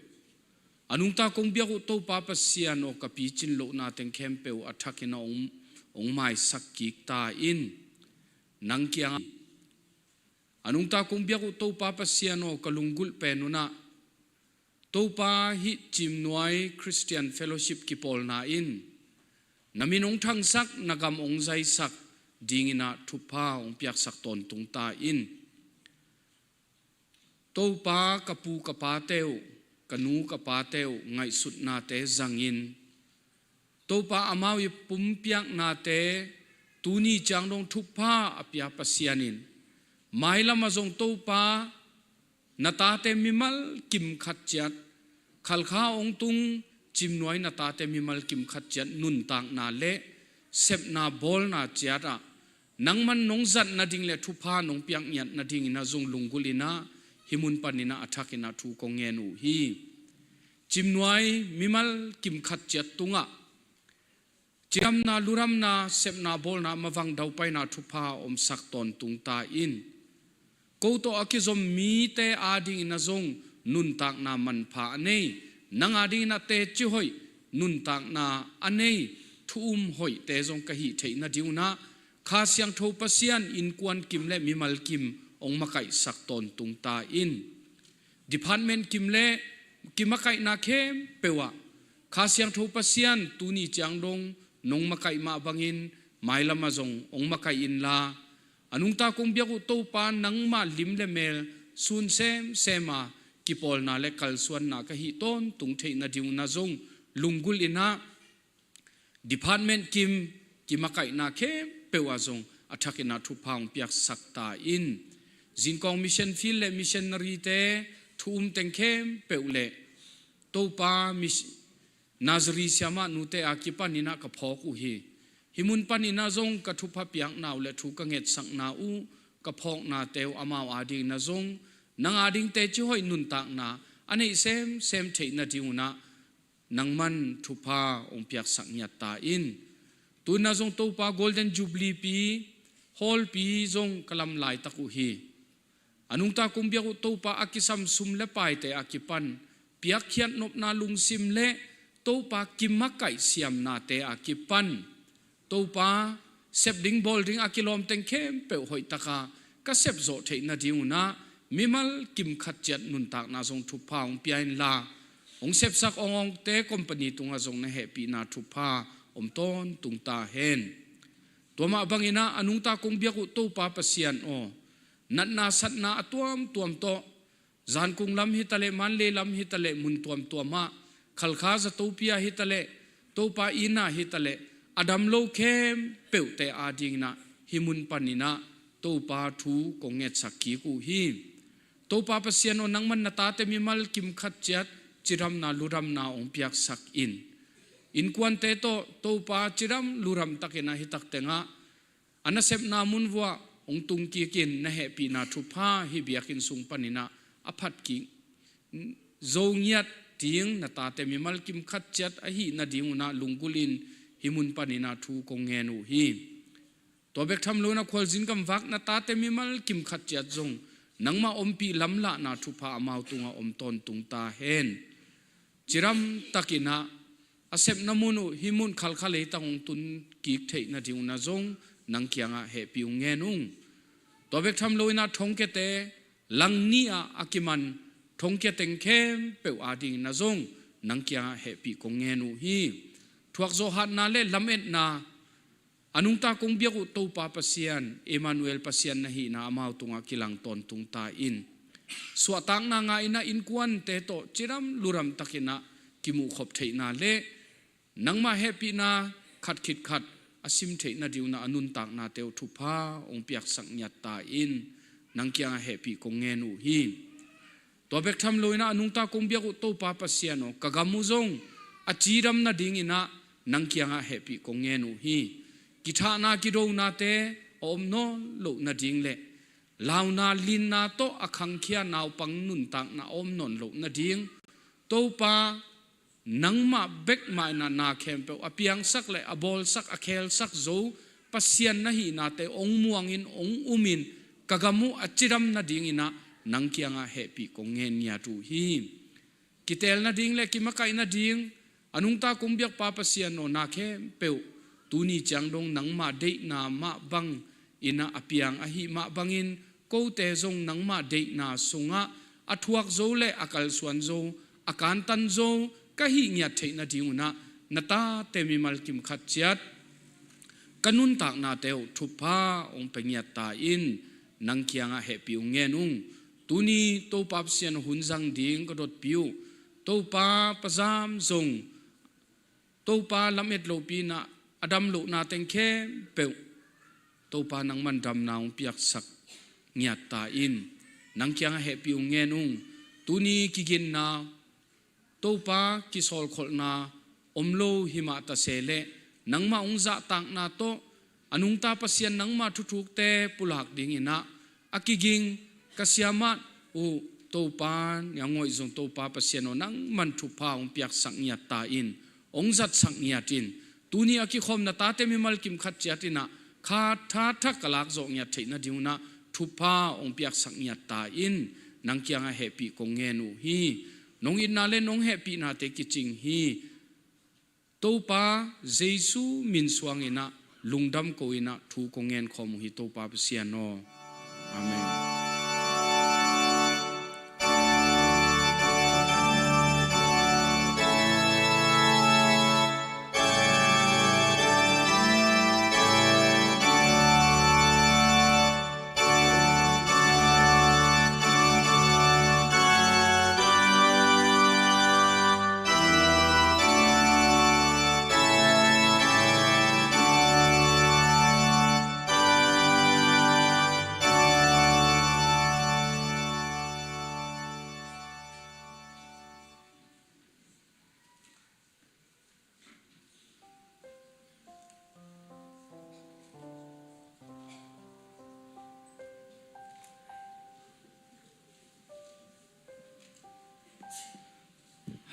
anung ta kong biak u to pa pasian o ka pi chin lo na teng khem pe u a thak in ong ong mai sak ki ta in nang kiang anung ta kong biak u to pa pasian o ka lungul pe nuna Topa hi Cimnuai Christian Fellowship ki pawl nain na minung thang sak na gam ong zai sak dingina thupha ong piak sak ton tung ta in topa ka pu ka pa teu ka nu ka pa teu ngai sut na te zangin topa amau i pum piak na te tuni chang dong thupha apia pasianin mai lama zong topa Na ta te mimal kim khat chiat khalkha ong tung chimnuai na ta te mimal kim khat chiat nun tak na le sep na bol na chiat a nangman nong zat na ding le thupha nong piang ngiat na ding ina zung lungul ina himun panina athak ina thu ko ngen u hi chimnuai mimal kim khat chiat tunga chiram na luram na sep na bol na mawang dau pai na thupha om sak ton tung ta in ko to akizom mi te ading ina zong nun tak na man pha anei nang ading na te chi hoi nun tak na anei thu um hoi te zong ka hi thei na diu na kha siang tho pasian in kuan kim le mimal kim ong makai sak ton tung ta in department kim le kimakai na khem pewa kha siang tho pasian tuni chiang dong nong makai ma bangin mai lama zong ong makai in la anung ta kong biak u to pa nangma lim le mel sun sem sema kipol na le kal suan na ka hi ton tung thei na diu na zong lungul ina department kim kimakai na khem pewa zong athakina thu phang piak sakta in zinkong mission field le missionary te thum teng khem peu le topa Nazari siama nute a ki panina ka phok u hi himun panina zong ka thu pha piak nau le thu ka nget sak na u ka phok na teu amau ading na zong nang ading te chi hoi nun tak na anei sem sem thei na diu na nangman thupha ong piak sak ngiat ta in tuna zong topa golden jubilee pi hall pi zong kalam lai taku hi anung ta kum biak u topa akisam sum le pai te akipan piak khiat nop na lungsim le topa kimakai siam na te akipan topa sep ding bol ding akilom teng khem pe hoi taka ka sep zo thei na diu na mimal kim khat chat nun tak na zong thu pha ong piain la ong sep sak ong ong te company tunga zong na happy na thu pha om ton tung ta hen tuama bangina anung ta kong biak u to pa pasian o nat na sat na atuam tuam to zan kung lam hi tale man le lam hi tale mun tuam tuama khalkha za topia hi tale topa ina hi tale adam lo khem peu te ading na himun panina topa thu konget sakki ku hi topa pasian o nangman na ta te mimal kim khat chat chiram na luram na ong piak sak in in kwan te to topa chiram luram takena hi tak tenga anasep na mun vua ong tung ki kin na he pi na thu pha hi biakin sung panina aphat ki zongiat ting na ta te mimal kim khat chat a hi na ding na lungulin himun panina thu kong nge nu hi to bek tham lo na khwal jin kam wak na ta te mimal kim khat chat zong nangma ompi lamla na thu pha amau tunga om ton tung ta hen chiram takina asep namunu himun khal khale tang tun ki thei na ding na zong nang kianga he piung nge nung to bek tham lo na thong ke te lang ni a akiman thong ke teng khem pe ading na zong Nang kia he pi ko nge nu hi. Thuak zo hat na le lam et na anung ta kong biak u to pa pasian Emmanuel pasian na hi na amau tunga kilang ton tung ta in. Suah tang na nga ina in kuan te to chiram luram takina kimu khop thei na le nangma happy na khat khit khat asim thei na diu na anun tak na teu thu pha ong piak sak nyat ta in nang kyang happy kong nge nu hi to bek tham loina anung ta kong biak u to pa pasiano kagamu zong achiram na ding ina nang kyang happy kong nge nu hi ki tha na ki do na te om no lo na ding le lau na lin na to akhang khia nau pang nun tak na om non lo na ding to pa nangma bek mai na na khem pe apiang sak le abol sak akhel sak zo pasian na hi na te ong muang in ong umin kagamu achiram na ding ina nang kianga happy ko ngen nya tu hi kitel na ding le kimakai na ding anung ta kumbiak pa pasian no na khem pe tu ni chang dong nangma de na ma bang ina apiang a hi ma bangin ko te zong nangma de na sunga athuak zo le akal suan zo akan tan zo ka hi nya the na ding na nata te mi mal kim khat chiat kanun tak na teu thupa ong pengya ta in nang kianga happy ung nge nung tuni to pap sian hun jang ding ka dot piu to pa pazam zong to pa lamet lo pi na adam lo na teng khe pe to pa nang man dam naung piak sak ngiat ta in nang kianga happy ung nge nung tuni kigin na to pa ki sol khol na omlo hima ta sele nangma ungza tak na to anung ta pasian nangma thu thuk te pulak ding ina akiging kasiama u to pa yangoi zong to pa pasian o nang man thu pa ong piak sak nya ta in ongzat sak nya tin tuni aki khom na ta te mi mal kim khat chiatina kha tha tha kalak zo nya theina diuna thu pa ong piak sak nya ta in nang kyanga happy ko nge nu hi nong in na le nong happy na te ki ching hi to pa Jesu min suang ina lungdam ko ina thu ko ngen khom hi to pa pasian no amen.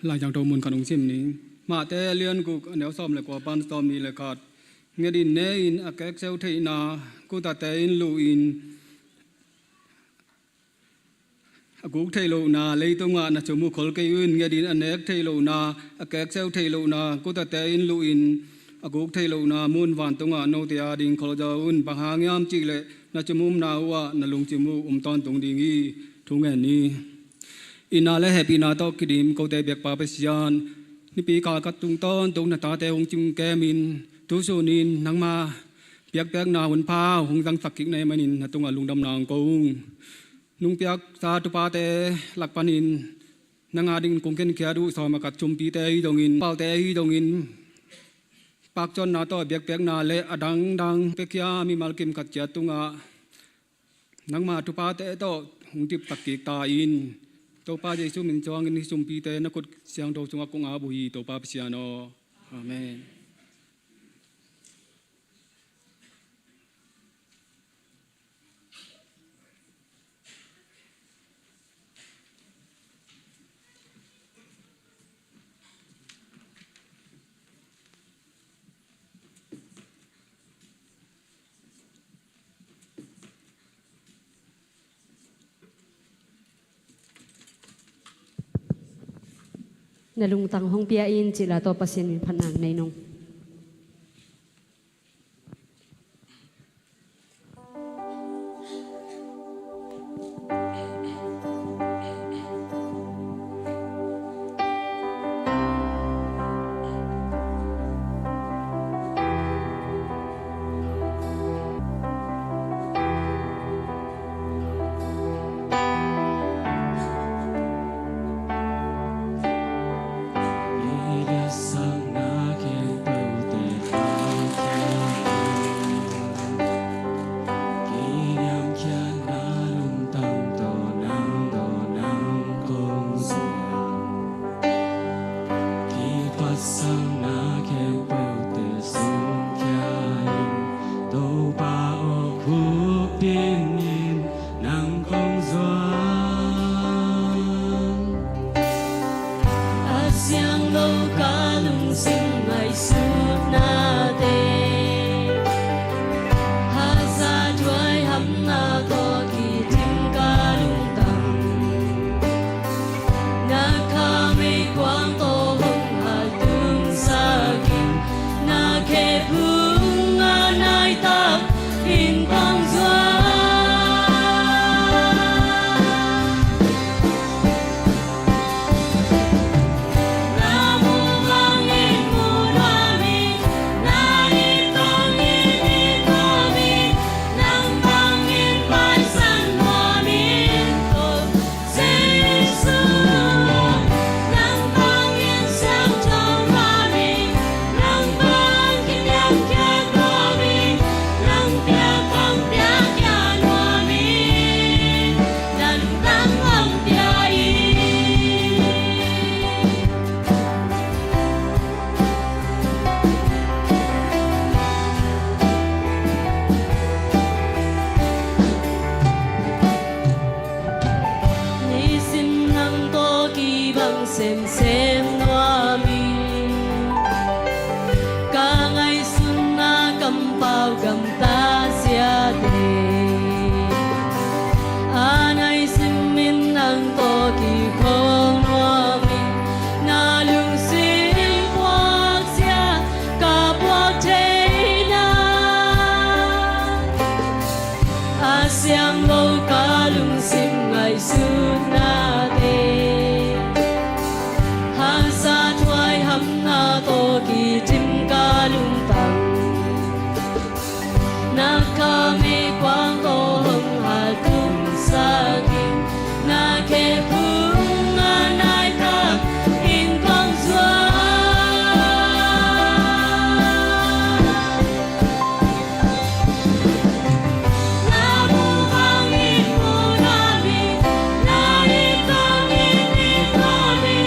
Lai jang to mun kanung sim ning ma te lian ku neu som le ko pan som ni le khat nge din ne in akek seu thei na ku ta te in lu in aguk thei lo na leitunga na chumu khol ke un nge din anek thei lo na akek seu thei lo na ku ta te in lu in aguk thei lo na mun van tunga no te a ding khol ja un bang yam chi le na chumum na wa na lung chimu ton tung ding i thu nge ni ina le happy na to kidim ko te bek pa pasian ni pi ka ka tung ton tung na ta te hung chung ke min tu su nin nang ma piak piak na hun pa hung dang sak kik nei manin na tunga lungdam nang ko nung piak sa tu pa te lak panin nanga ding kong ken kya du so ma kat chum pi te hi dong in pal te hi dong in pak chon na to biak piak na le adang dang pe kya mi mal kim khat cha tunga nang ma tu pa te to hung tip tak ki ta in to pa Jesu min chuang in chum pi te na kut siang do chunga kong a bu hi to pa siano amen. Na lung tang hong pia in chila to pasien min phanang nei nong. pau gam ta sia te anai sim min nang to ki khong nuam mi na lung sim puak sia ka puak the na a siang lo ka lung sim ngai su na te han sa thuai ham na to ki tim ka lung tang na ka mi quang to hong ha tum sa ki na ke phung na nai ta in quang zua. Na bu bang in mu na mi na i bang in i ko mi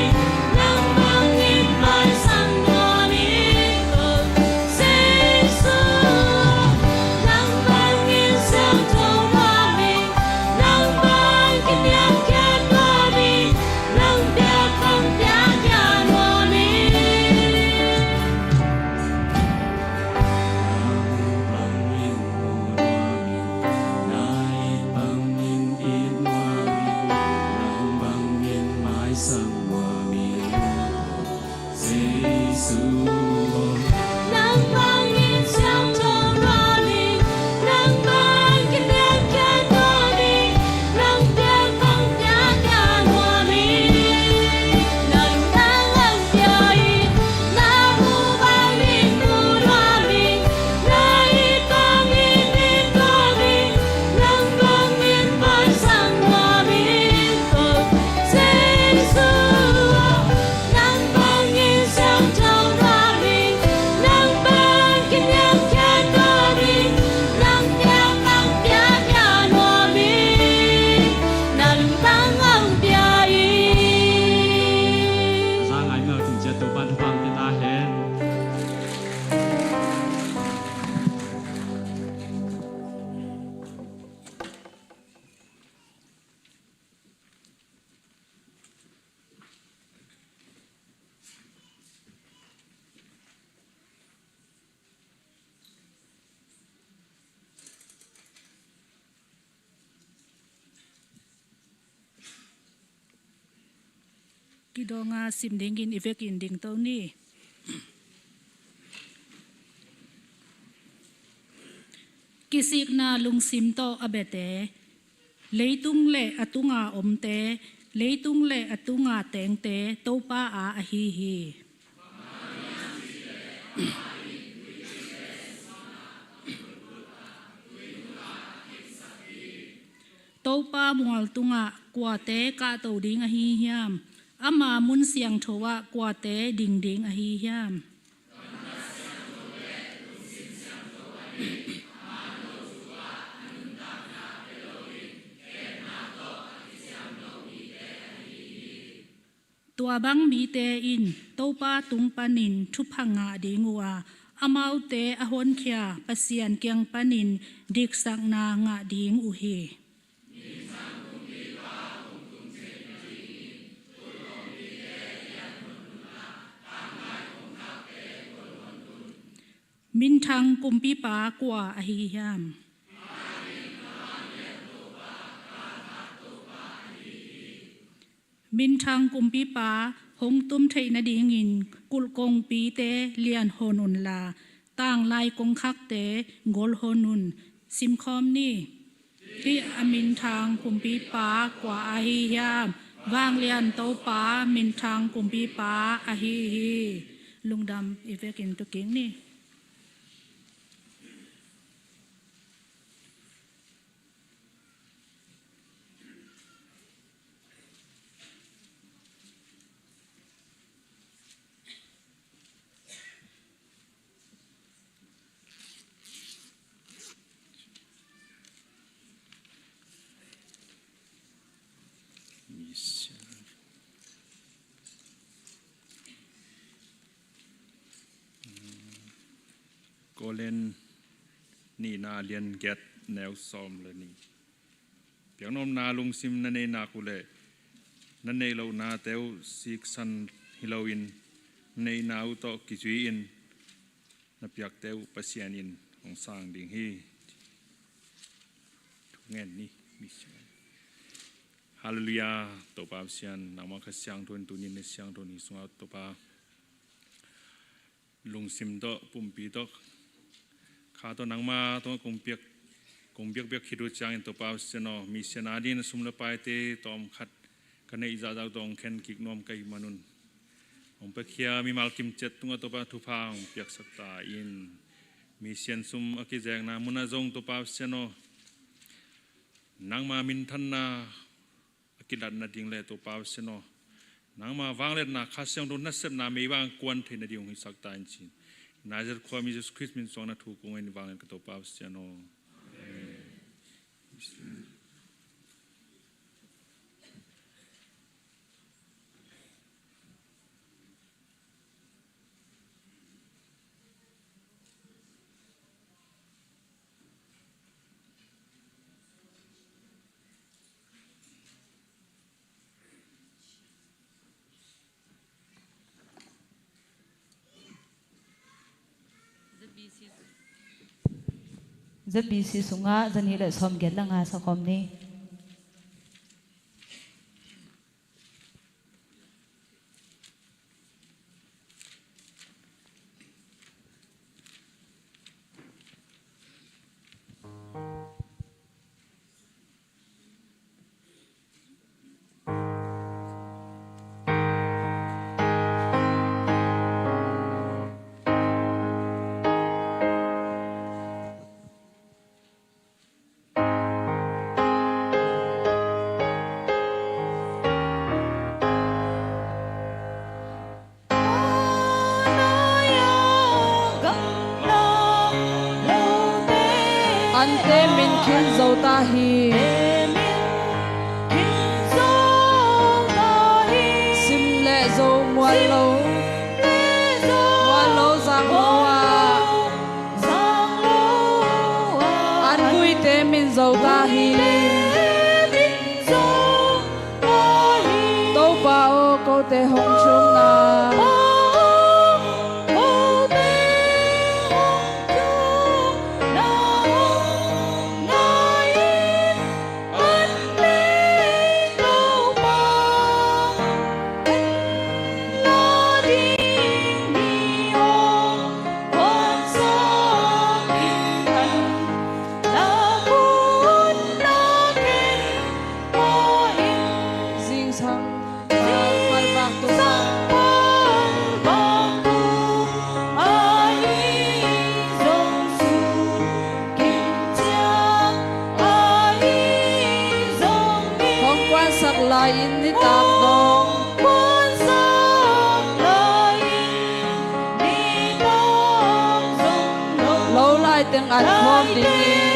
nang bang in mai sang no mi ko se su nang bang in sang tho ma mi nang bang kin yang khen ma mi nang bia khang bia kia no mi. Nang bang in siang tho ra mi nang bang kin yang khen ma mi nang bia khang bia kia no mi na lu nang ang bia i na bu bang in mu ra mi na i bang in i ko mi nang bang in mai sang no mi ko Giêsu nang bang in siang tho ra mi nang bang kin yang khen ma mi nang bia khang bia kia no mi na lu nang ang bia i. Za ngai ma tin cha to ban phang te ta hen. Kidonga sim ding in ivek in ding to ni. Kisik na lungsim to abete leitung le atunga omte leitung le atunga tengte topa a a hi hi. Topa mual tunga kwa te ka to ding a hi hiam ama mun siang thowa kwa te ding ding a hi hiam. Tua bang mi te in topa tung panin thu phanga dingua amau te ahon khia pasian kyang panin dik sak na nga ding u hi. Min thang kumpi pa kwa a hi hiam. Min thang kumpi pa hong tum thei na ding in kul kong pi te lian honun la tang lai kong khak te gol honun sim khom ni hi amin thang kumpi pa kwa a hi hiam wang lian to pa min thang kumpi pa a hi hi lungdam ivekin to king ni. Kolen ni na lian get neu som le ni. Piang nom na lung sim na nei na kule na nei lo na teu sik san hiloin nei na u to ki zui in na piak teu pasian in Ong sang ding hi thu ngen ni mi Hallelujah to pa sian nangmah kha siang thon tu ni ne siang thon hi sunga to pa lungsim to pumpi to kha to nangma to kung piak kung biak biak khiru chang in to pa siano mi siana din sum le pai te tom khat ka nei za za dong khen kik nom kai manun ong pa khia mi mal kim chet tunga to pa thu phang piak sakta in mi sian sum aki jeng na muna zong to pa siano nangma min than na akilat na ding le to pa siano nangma wanglet na khasyang do na sep na me wang kwan the na ding hi sakta in chin Nazar khwa mi Jesus Christ min song na thu kung in wanglet ka to pa siano. ZBC sungah zani le som get la nga sakom ni. Ante min khin zo ta hi. Sim le zo mual lo. Mual lo zang lo a. An vui te min zo ta hi. To pa o ko te hong chung na. Zing sang pal bak tu Hong quan sak lai in ni tak dong. Lo lai teng an khom ding in.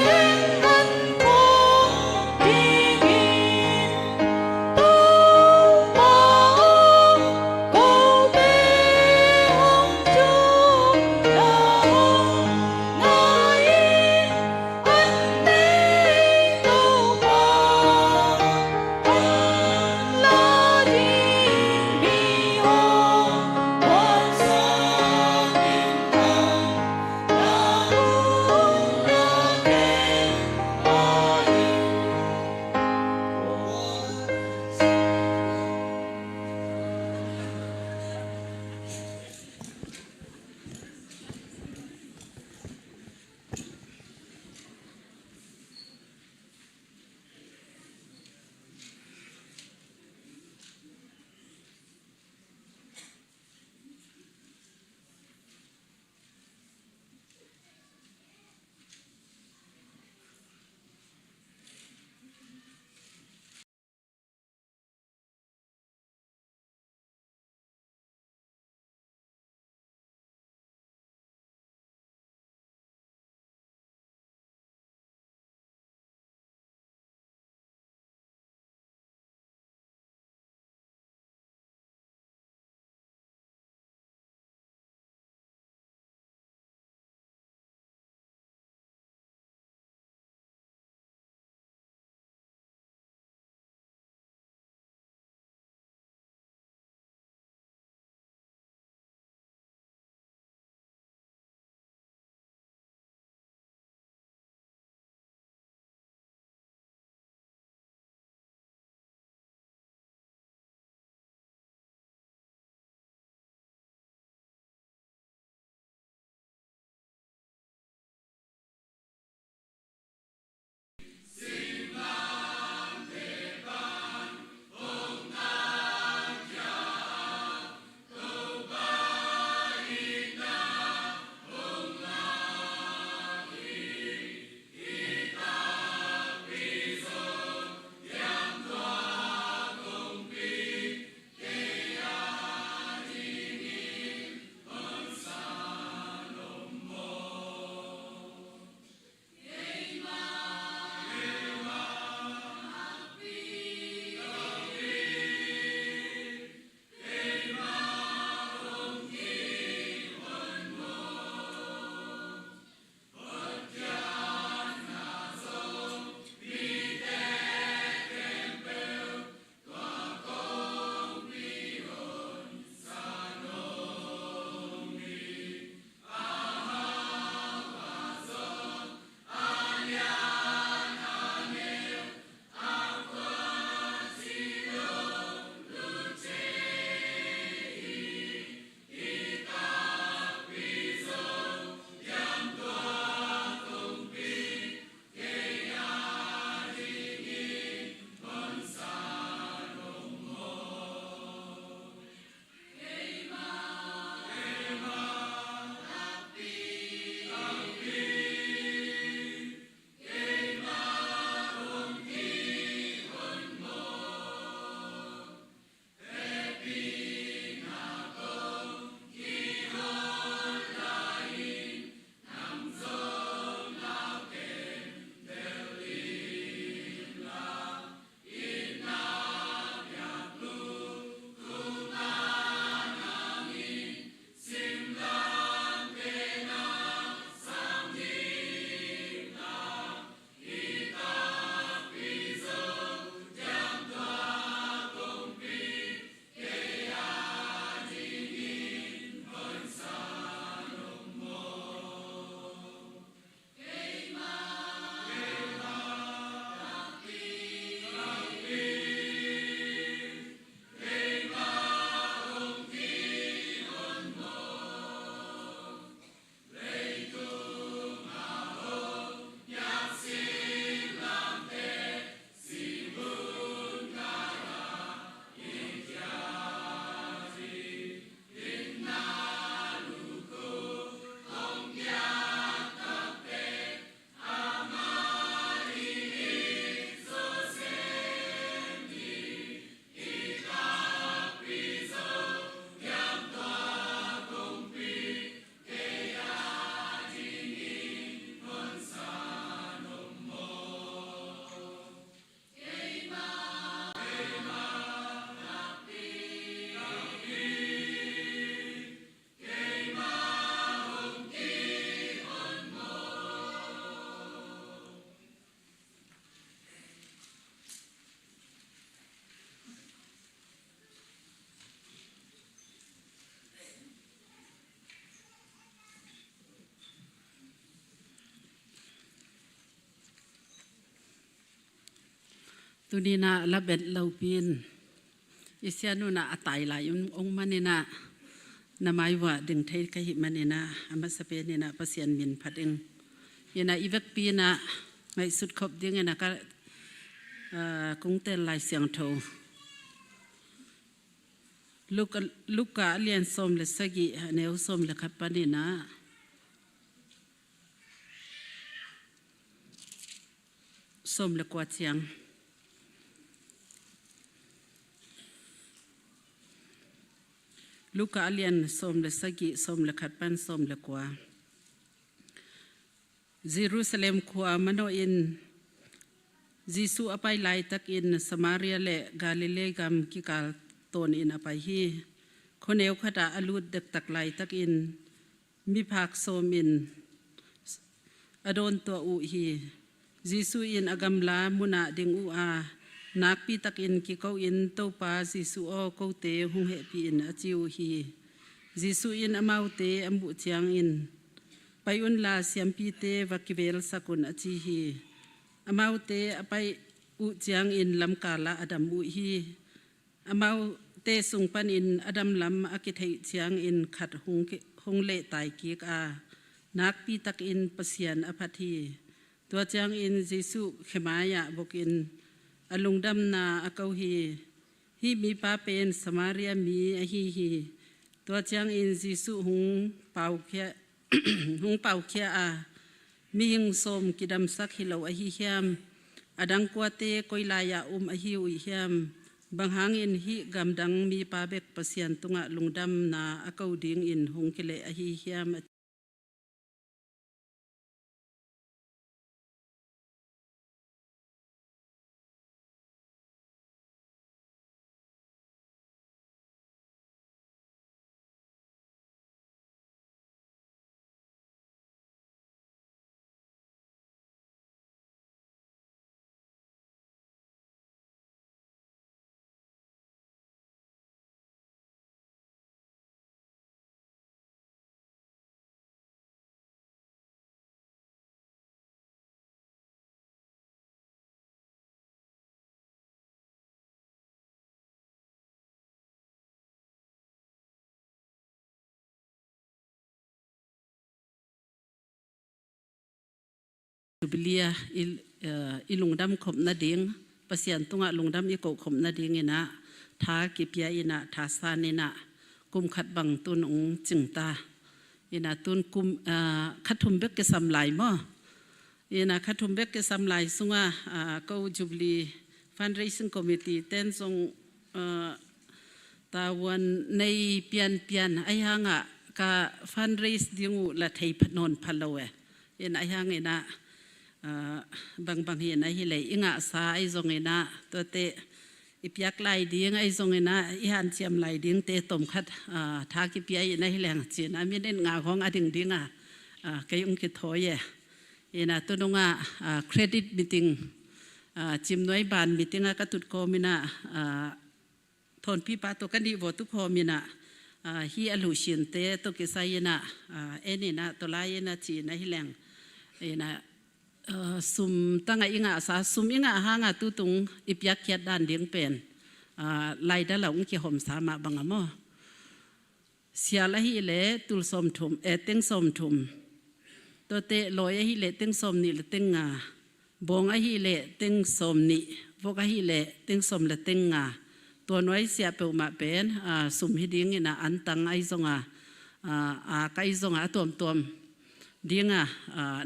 Tunina labet lo pin isianu na atai lai um ong manina na mai wa ding thei ka hi manina ama sape ni na pasian min phating ina ivek pi na ngai sut khop ding ina ka kung tel lai siang tho luka luka lian som le sagi neu som le khat panina 11 chiang. Luka alian 11 11 pan 19. Jerusalem khua mano in Jesu apai lai tak in Samaria le Galilee gam kikal ton in apai hi khoneu khata alut dek tak lai tak in Miphak sawm in a dawn tuah u hi. Jesuh in a gam la mun ah ding u a nakpi takin ki ko in topa Jesuh aw ko te hung he pi in a ciu hi. Jesuh in a mau te a muh chiang in paiun la siampi te va kivel sakun a ci hi. A mau te a pai u chiang in lamkala a dam u hi. Amau te sungpan in adam lam a ki theih chiang in khat hung, hung le tai kik a nakpi tak in pasian a phathi tua chiang in Jesuh khemaya buk in alungdam na a ko hi hi mi pa pen Samaria mi a hi hi tua chiang in Jesuh hung pau khia hung pau khia a mi hing som kidam sak hi lo a hi hiam adang kwa te koilaya um a hi ui hiam banghang in hi gamdang mi pa bek pasian tunga lungdam na ako ding in hung kile a hi hiam. Jubilee i lungdam khop na ding pasian tunga lungdam i ko khop na ding ina tha ki pia ina tha san ina kum khat bang tun ung chingta ina tun kum khathum bek ke sam lai mo ina khathum bek ke sam lai sunga ko Jubilee fundraising committee ten song ta wan nei pian pian ai hanga ka fundraise dingu la thei phanon phalo e in ai hang ina bang bang hi na hi le inga sa ai zong ina to te ipiak lai ding ai zong ina i han chiam lai ding te tom khat tha ki pia ina hi leng chin amin in nga khong ading ding a kei ung ki thoye ina tununga credit meeting chim noi ban meeting a ka tut ko mina thon pi pa to kan di vo tu kho mina hi alu shin te to ki sai na eni na to lai na chi na hi leng ina sum tanga inga sa sum inga hanga tu tung ipyak khiat dan ding pen lai da la ung ki hom sa ma banga mo sia la hi le tul som thum e teng som thum to te loi hi le teng som ni le teng nga bong a hi le teng som ni vok a hi le teng som le teng nga tua noi sia pe ma pen a sum hi ding ina an tang ai zonga a kai zonga tuam tuam dinga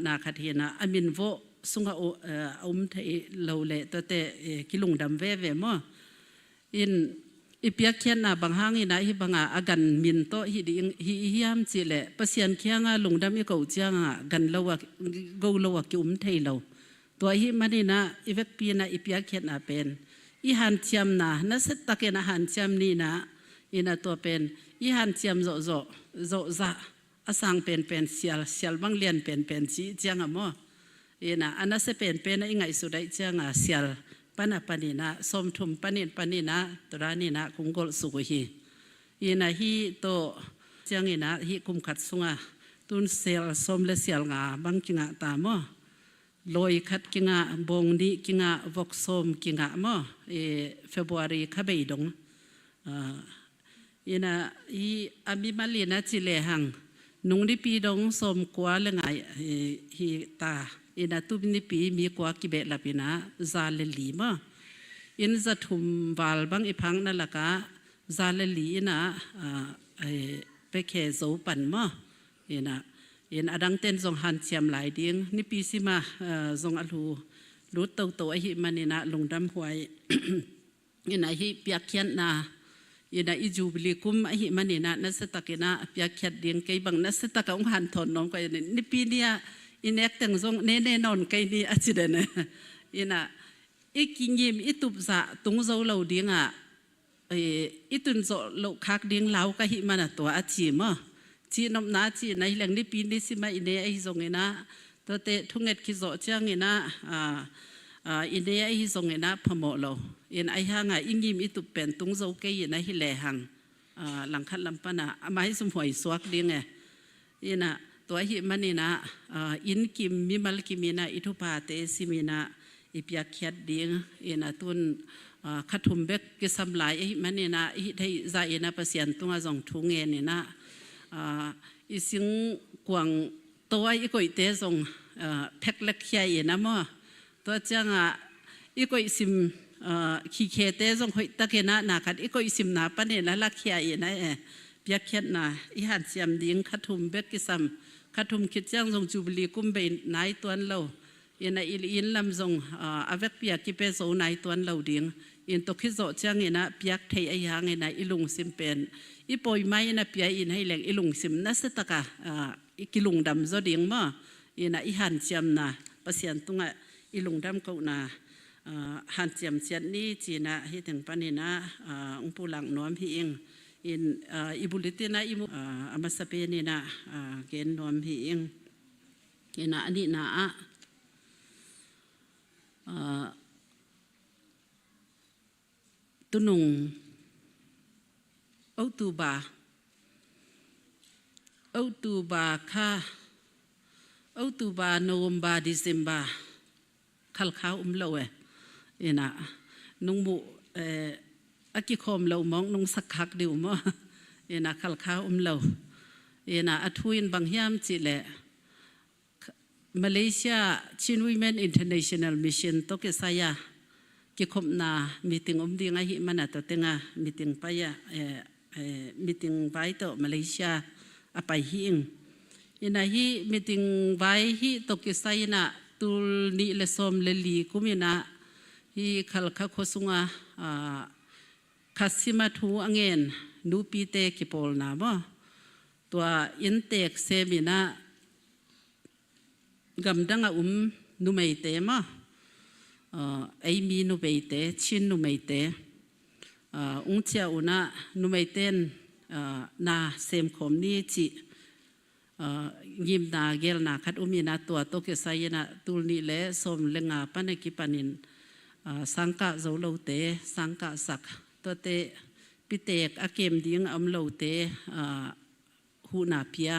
na khat hi na amin vo sunga um thei lo le to te kilung dam ve ve mo in ipiak khian na banghang ina hi banga agan min to hi ding hi hiam chi le pasian khianga lungdam i ko chianga gan lowa go lowa ki um thei lo to hi mani na ivek pi na ipiak khian na pen i han chiam na na set takin a han chiam ni na ina to pen i han chiam zo zo zo za asang pen pen sial sial bang lian pen pen chi chianga mo ina ana se pen pen a ingai su dai chianga sial pana panina somthum panin panina torani na kungol su hi ina hi to chiang ina hi kum khat sunga tun sel som le sial nga bang kinga ta mo. Loi khat kinga bong ni kinga vok som kinga mo e February kha bei dong ina i ami malina chile hang nung ni pi dong som kwa le ngai hi ta ina tu ni pi mi kwa ki be lapina za le li mo in za thum wal bang i phang na laka za le li ina pe khe zo pan mo ina in adang ten zong han chiam lai ding ni pi sima zong a lu lut to to a hi manina lungdam huai ina hi piak khian na ina i jubilee kum a hi manina na se takina piak khiat ding kei bang na se taka ung han thon nom kai ni pi nia inek teng zong ne ne non kai ni accident ina ikingim itup za tung zo lo dinga itun zo lo khak ding lau ka hi mana to a chi ma chi nom na chi nai leng ni pi ni sima ine ai zong ina to te thunget ki zo chiang ina a ine ai zong ina phamo lo in ai hanga ingim itu pen tung zo ke ina hi le hang lang khat lam pana amai sum hoi suak ding e ina to hi manina in kim mi mal kimina ithu pa te simina ipia khiat ding ina tun khathum bek ki sam lai hi manina hi thei za ina pasian tunga zong thu nge ni na ising kuang to ai i koi te zong phek lek khia ina mo to changa i koi sim khi khe te zong hoi takena na khat i koi sim na pane na la khia ina e pia khiat na i han siam ding khathum bek ki sam khathum khit chang zong jubilee kum be nai tuan lo ina il in lam zong avek pia ki pe zo nai tuan lo ding in to khi zo chang ina piak thei ai hang ina ilung sim pen i poi mai ina pia in hei leng ilung sim na se taka ikilung dam zo ding ma ina i han chiam na pasian tunga ilung dam ko na han chiam chiat ni china hi teng panina ungpu lang nom hi ing in ibulitina imu amasape ni na gen nom hi ing ina ani na a tunung autu ba autu ba kha autu ba November December khal kha um lo e ina nung mu aki khom lo mong nung sak khak diu mo ina khal kha um lo ina athuin bang hiam chi le Malaysia Chin Women International Mission to ke saya ki khom na meeting um ding a hi mana to tenga meeting pa ya meeting vai to Malaysia apai hi ing ina hi meeting vai hi to ki sai na tul ni le som le li kumina hi khal kha khosunga khasima thu angen nu pi te ki pol na mo tua in tek se mina gam danga nu mei te ma ei mi nu bei te chin nu mei te ung chia una nu mei ten na sem khom ni chi ngim na gel na khat umi na tua to ke sai na tul ni le som lenga pane ki panin sangka zo lo te sangka sak to te pitek akem ding am lo te hu na pia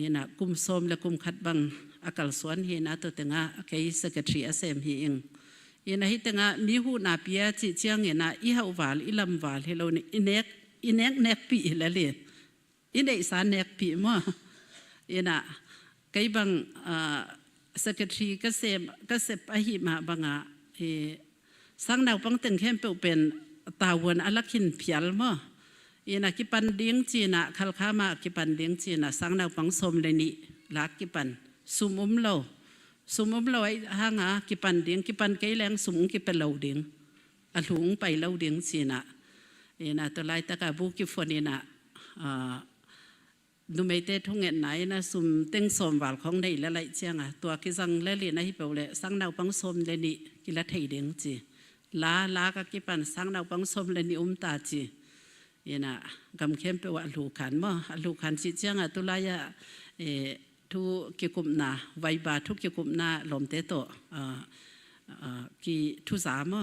ina kum som le kum khat bang akal suan hi na to tenga kei secretary asem hi ing ina hi tenga mi hu na pia chi chiang ina i hau wal ilam wal hello ni inek inek nek pi la le inei sa nek pi mo ina kei bang secretary ka sem ka sep a hi ma banga e sang nau pang teng khem pe pen tawon alakhin phial mo ina ki pan ding chi na khal kha ma ki pan ding chi na sang nau pang som le ni la ki pan sum lo sum lo ai hanga ki pan ding ki pan ke leng sum ki pe lo ding a lung pai lo ding chi na ina to lai ta ka bu ki phone ina nu mei te thung ngen nai na sum teng som wal khong nei la lai chianga tua ki jang le li na hi pe le sang nau pang som le ni ki la thei ding chi la la ka ki pan sang nau pang som le ni ta chi ina gam khem pe wa lu khan mo lu khan chi chianga tu la ya e thu ki kum na vai ba thu ki kum na lom te to ki thu za mo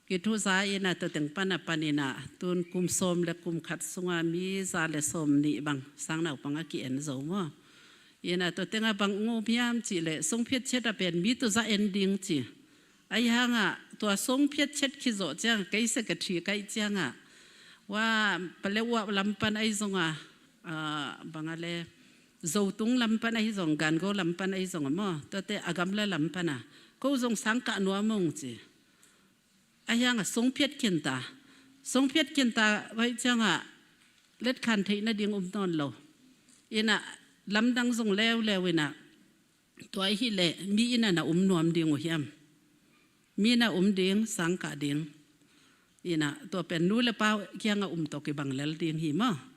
ki thu za ina to teng pana panina tun kum som le kum khat sunga mi za le som ni bang sang nau panga ki en zo mo. Ina to tenga bang ngu miam chi le song phiat chet a pen mi tu za ending chi. Ai hanga tua song phiat chet khi zo chang kai se ka thi kai changa wa palewa lampan ai zonga bangale zotung lampan ai zong gan go lampan ai zong mo to te agam la lampana ko zong sang ka nuwa mong chi ayanga song phiat kien ta song phiat kien ta vai changa let khan thei na ding ton lo ina lamdang zong lew lew ina toy hi le mi ina na nuam ding u hiam mi na ding sang ka ding ina to pen nu le pau khianga to ki bang lel ding hi ma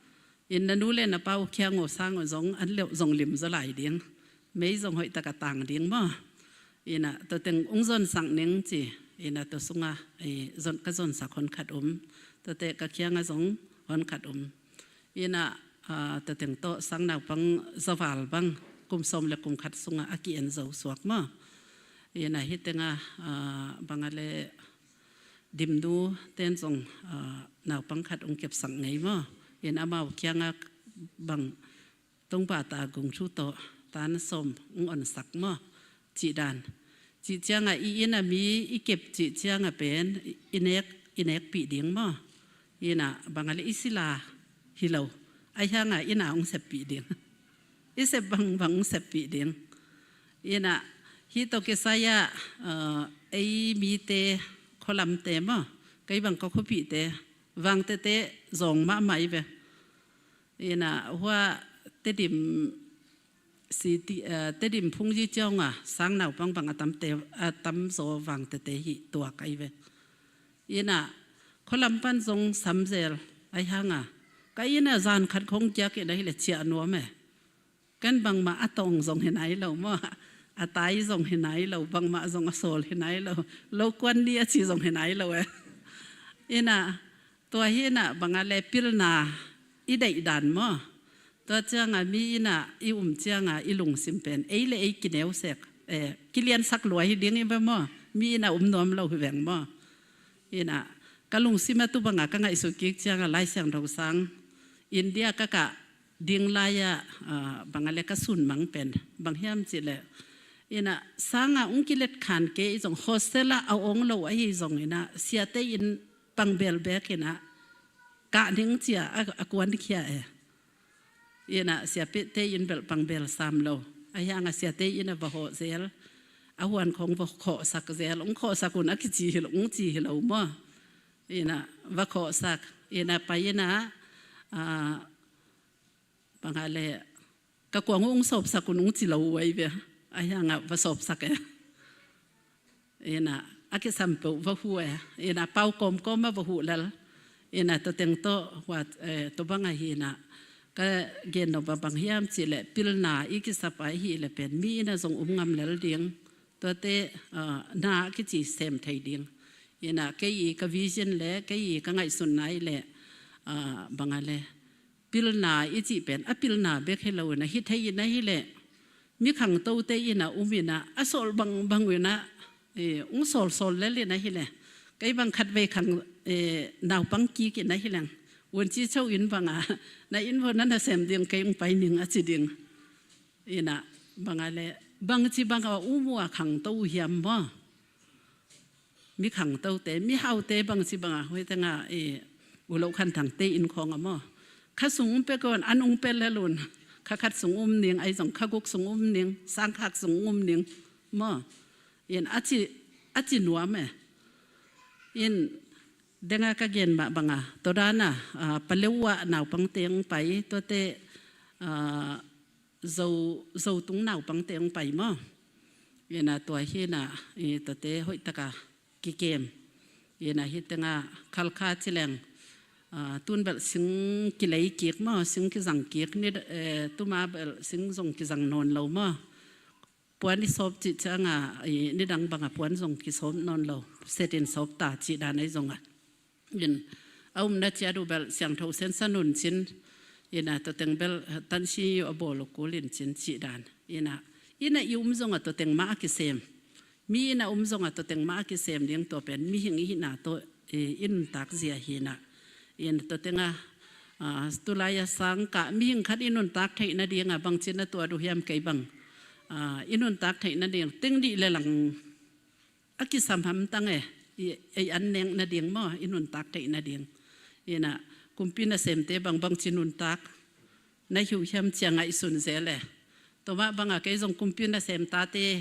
in na nu le na pau khiang o sang o zong an le zong lim zo lai ding mei zong hoi ta ka tang ding ma ina to teng ung zon sang ning chi ina to sunga e zon ka zon sa khon khat to te ka khianga zong hon khat ina to teng to sang naw pang zawal bang kum som le kum khat sunga aki en zo suak ma ina hi tenga bangale dim du ten zong naw pang khat ung kep sang ngei ma in amao khianga bang tong pa ta gung chu to tan som ung on sak ma chi dan chi chianga i ina mi i kep chi chianga pen inek inek pi ding ma ina bangali isila hilo ai hanga ina ung sep pi ding i sep bang bang sep pi ding ina hi to ke saya ai mi te kholam te ma kai bang ko kho pi te wang te te zong ma mai ve ina huwa te dim si ti te dim phung ji chong a sang nau pang bang atam te atam zo wang te te hi tua kai ve ina kholam pan zong samzel ai hanga kai ina zan khat khong kya ke dai le chia no me kan bang ma atong zong hin ai lo ma atai zong hin ai lo bang ma zong asol hin ai lo lo kwan ni a chi zong hin ai lo e ina ตัวhi na bangale pil na i dei dan mo ตัว chianga mi ina i chianga i lung sim pen ei le ei kineu sek e kilian sak luai hi ding i ba mo mi ina nom lo hi veng mo ina kalung sima tu banga ka ngai su ki chianga lai siang ro sang India ka ka ding laya bangale ka sun mang pen bang hiam chi le ina sanga ungkilet khan ke zong hostela a ong lo a hi zong ina sia te in pangbel bek ina ka ning chia a kwan khia e ina sia pe te in bel pangbel sam lo a ya nga sia te ina va ho zel a huan khong va kho sak zel ong kho sakun a ki chi hi ong chi hi lo ma ina va kho sak ina pa ina a bangale ka kwang ung sop sakun ung chi lo wai ve a ya nga va sop sak e ina ake sampe va hu e ina pau kom kom ma va hu lal ina to teng to wat to banga hi na ka gen no ba bang hiam chi le pil na i ki sapai hi le pen mi ina zong ngam lel ding to te na ki chi sem thei ding ina ke i ka vision le ke i ka ngai sun nai le banga le pil na i chi pen a pil na be khelo na hi thei na hi le mi khang to te ina umina asol bang bang ina e ung sol sol le le na hi le kai bang khat ve khang e naw pang ki ki na hi lang won chi chau in banga na in von na sem ding kai ung pai ning a chi ding ina banga le bang chi bang a u mu a khang to hiam ma mi khang to te mi hau te bang chi banga hoi te nga e u lo khan thang te in khong a mo kha sung pe kon an ung pe le lun kha khat sung ning ai jong kha guk sung ning sang khak sung ning mo in achi achi nuam e in denga ka gen ma banga to dana palewa naw pang teng pai to te zo zo tung naw pang teng pai mo ina to hi na e to te hoi taka ki kem ina hi tenga khal kha chileng tun bel sing ki lei kik mo sing ki zang kik ni tuma bel sing zong ki zang non lo mo puan ni sop chi changa ni dang banga puan zong ki sop non lo setin sop ta chi dan ai zong a in aum na cha du bel siang tho sen sanun chin ina to teng bel tan si yo abol kulin chin chi dan ina ina yum zong a to teng ma ki sem mi ina zong a to teng ma ki sem ding to pen mi hing hi na to in tak zia hi na in to tenga Tulai a sang ka mi hing khat inun tak thei na ding a bang chin na tua du hiam kei bang inun tak thei na ding ting di le lang aki sam ham tang e ei an neng na ding mo inun tak thei na ding ina kumpi na sem te bang bang chinun tak na hiu hiam chia ngai sun zele toma banga ke zong kumpi na sem ta te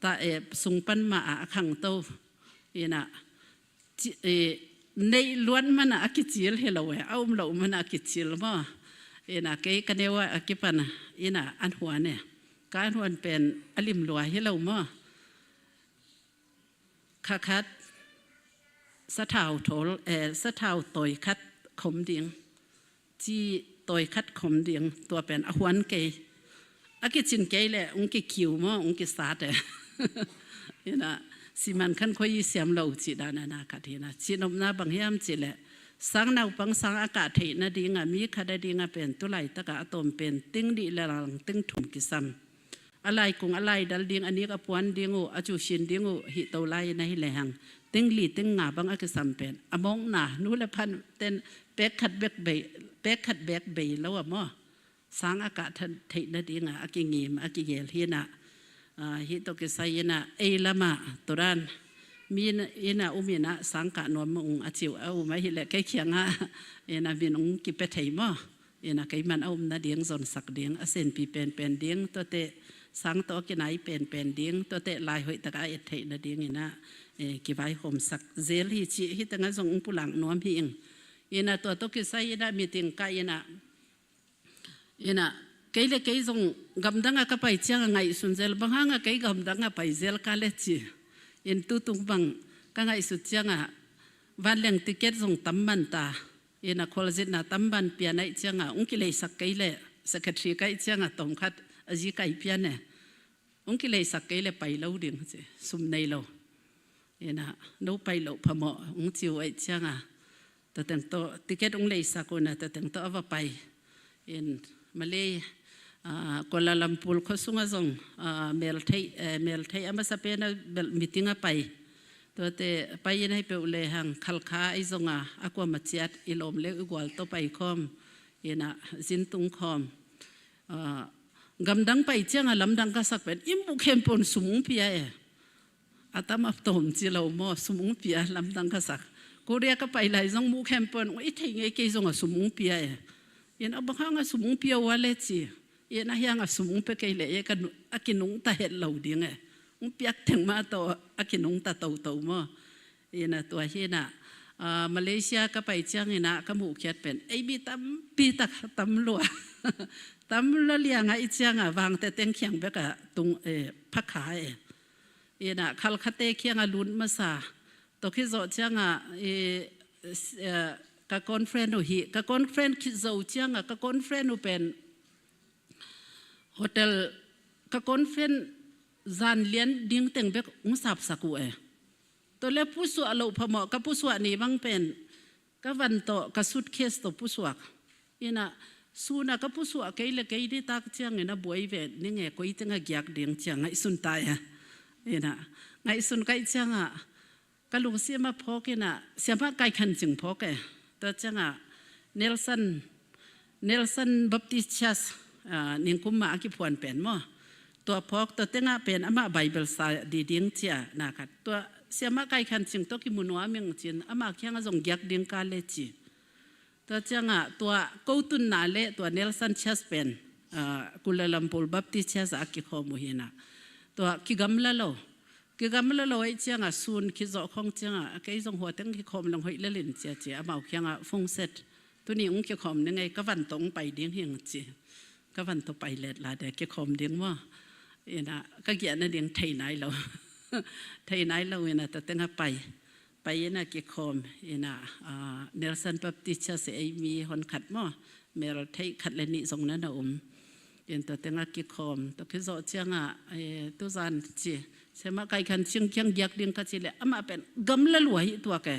ta e sungpan ma a khang to ina nei luan mana akichil hello e aum lo mana akichil mo ina ke kanewa akipana ina an huane kan huan pen alim lua hello mo khakhat sathau thol e sathau toi khat khom ding chi toi khat khom ding tua pen a huan ke a ki chin ke le ung ki kiu mo ung ki sa te ina siman khan khoi siam lo chi da na na kha thi na chinom na bang hiam chi le sang nau pang sang aka thei na dinga mi khada dinga pen tulai taka atom pen ting di la lang ting thum ki sam alai kung alai dal ding anik apuan dingu achu shin dingu hi to lai na hi le hang ting li ting nga bang a ki sam pen among na nu le phan ten pek khat bek be pek khat bek be lo mo sang aka than thei na dinga aki ngim aki gel hi na hi to ki sai na ei lama turan mi ina umina sang ka nom ung achiu au mai hi le ke khianga ina bin ung ki pe thei mo ina keiman aum na ding zon sak ding asen pi pen pen ding to te sang to ki nai pen pen ding to te lai hoi taka et thei na ding ina ki vai hom sak zel hi chi hi tanga zong ung pulang nom hi ing ina to to ki sai ina meeting ka ina ina keile kei zong gamdanga ka pai chiang ngai sun zel banganga kei gamdanga pai zel ka le chi in tu tung bang ka ngai su chianga van leng ticket zong tam man ta ina kholzit na tamban pia nai chianga ungki lei sak kei le secretary kai chianga tong khat aji kai pia ne ungki lei sak kei le pai lo ding che sum nei lo ina no pai lo phamo ung chiu ai chianga ta teng to ticket ung lei sak una ta teng to ava pai in Malay Kuala Lumpur kho sunga zong mel thei mel thei ama sape na meeting a pai to te pai in hei pe ule hang khalkha ai zonga akwa machiat ilom le igwal to pai khom ina zin tung khom gamdang pai chianga lamdang ka sak pen imbu khem pon sumung pia e atam ap tom chi lo mo sumung pia lamdang ka sak Korea ka pai lai zong mu khem pon i thei nge ke zonga sumung pia e in abanga sumung pia wale chi ina hianga sumung pe ke le e ka akinung ta het lo ding e ung piak theng ma to akinung ta to to mo ina tua hi na Malaysia ka pai chiang ina ka mu khiat pen ei bi tam pi tak tam lua tam la lianga i chianga wang te teng khiang be ka tung e phakha e ina khal khate khianga lun ma sa to khi zo chianga e ka conference hi ka conference khi zo chianga ka conference pen hotel ka conference zan lian ding teng bek ung sap saku e to le pu su alo phamo ka pu su ni bang pen ka van to ka suitcase to pu suak ina su na ka pu su ke le ke di tak chiang ina buai ve ni nge koi tenga gyak ding chiang ngai sun ta ya ina ngai sun kai chiang a ka lung siama phok ina siama kai khan ching phok e to changa Nelson Nelson Baptist Church ning kum ma ki phuan pen mo tua phok to tenga pen ama Bible sa di ding chia na khat tua siama kai khan ching to ki munwa ming chin ama khiang zong gyak ding ka le chi to changa tua kotun na le tua Nelson Church pen Kuala Lumpur Baptist Church a ki kho mu hina tua ki gamla lo ki gamla lo ai chianga sun ki zo khong chianga ke zong ho teng ki khom long hoi le lin chia chia amau khianga phong set tu ni ung ki khom ni ngai ka van tong pai ding hing chi ka van to pai let la de ki khom ding mo ina ka gia na ding thei nai lo thei nai lo ina ta tenga pai pai ina ki khom ina Nelson Baptist Church ei mi hon khat mo mel thei khat le ni zong na na um in to tenga ki khom to ki zo chianga e tu zan chi sema kai khan ching kyang gyak ding ka chi le ama pen gam la lu hi tua ke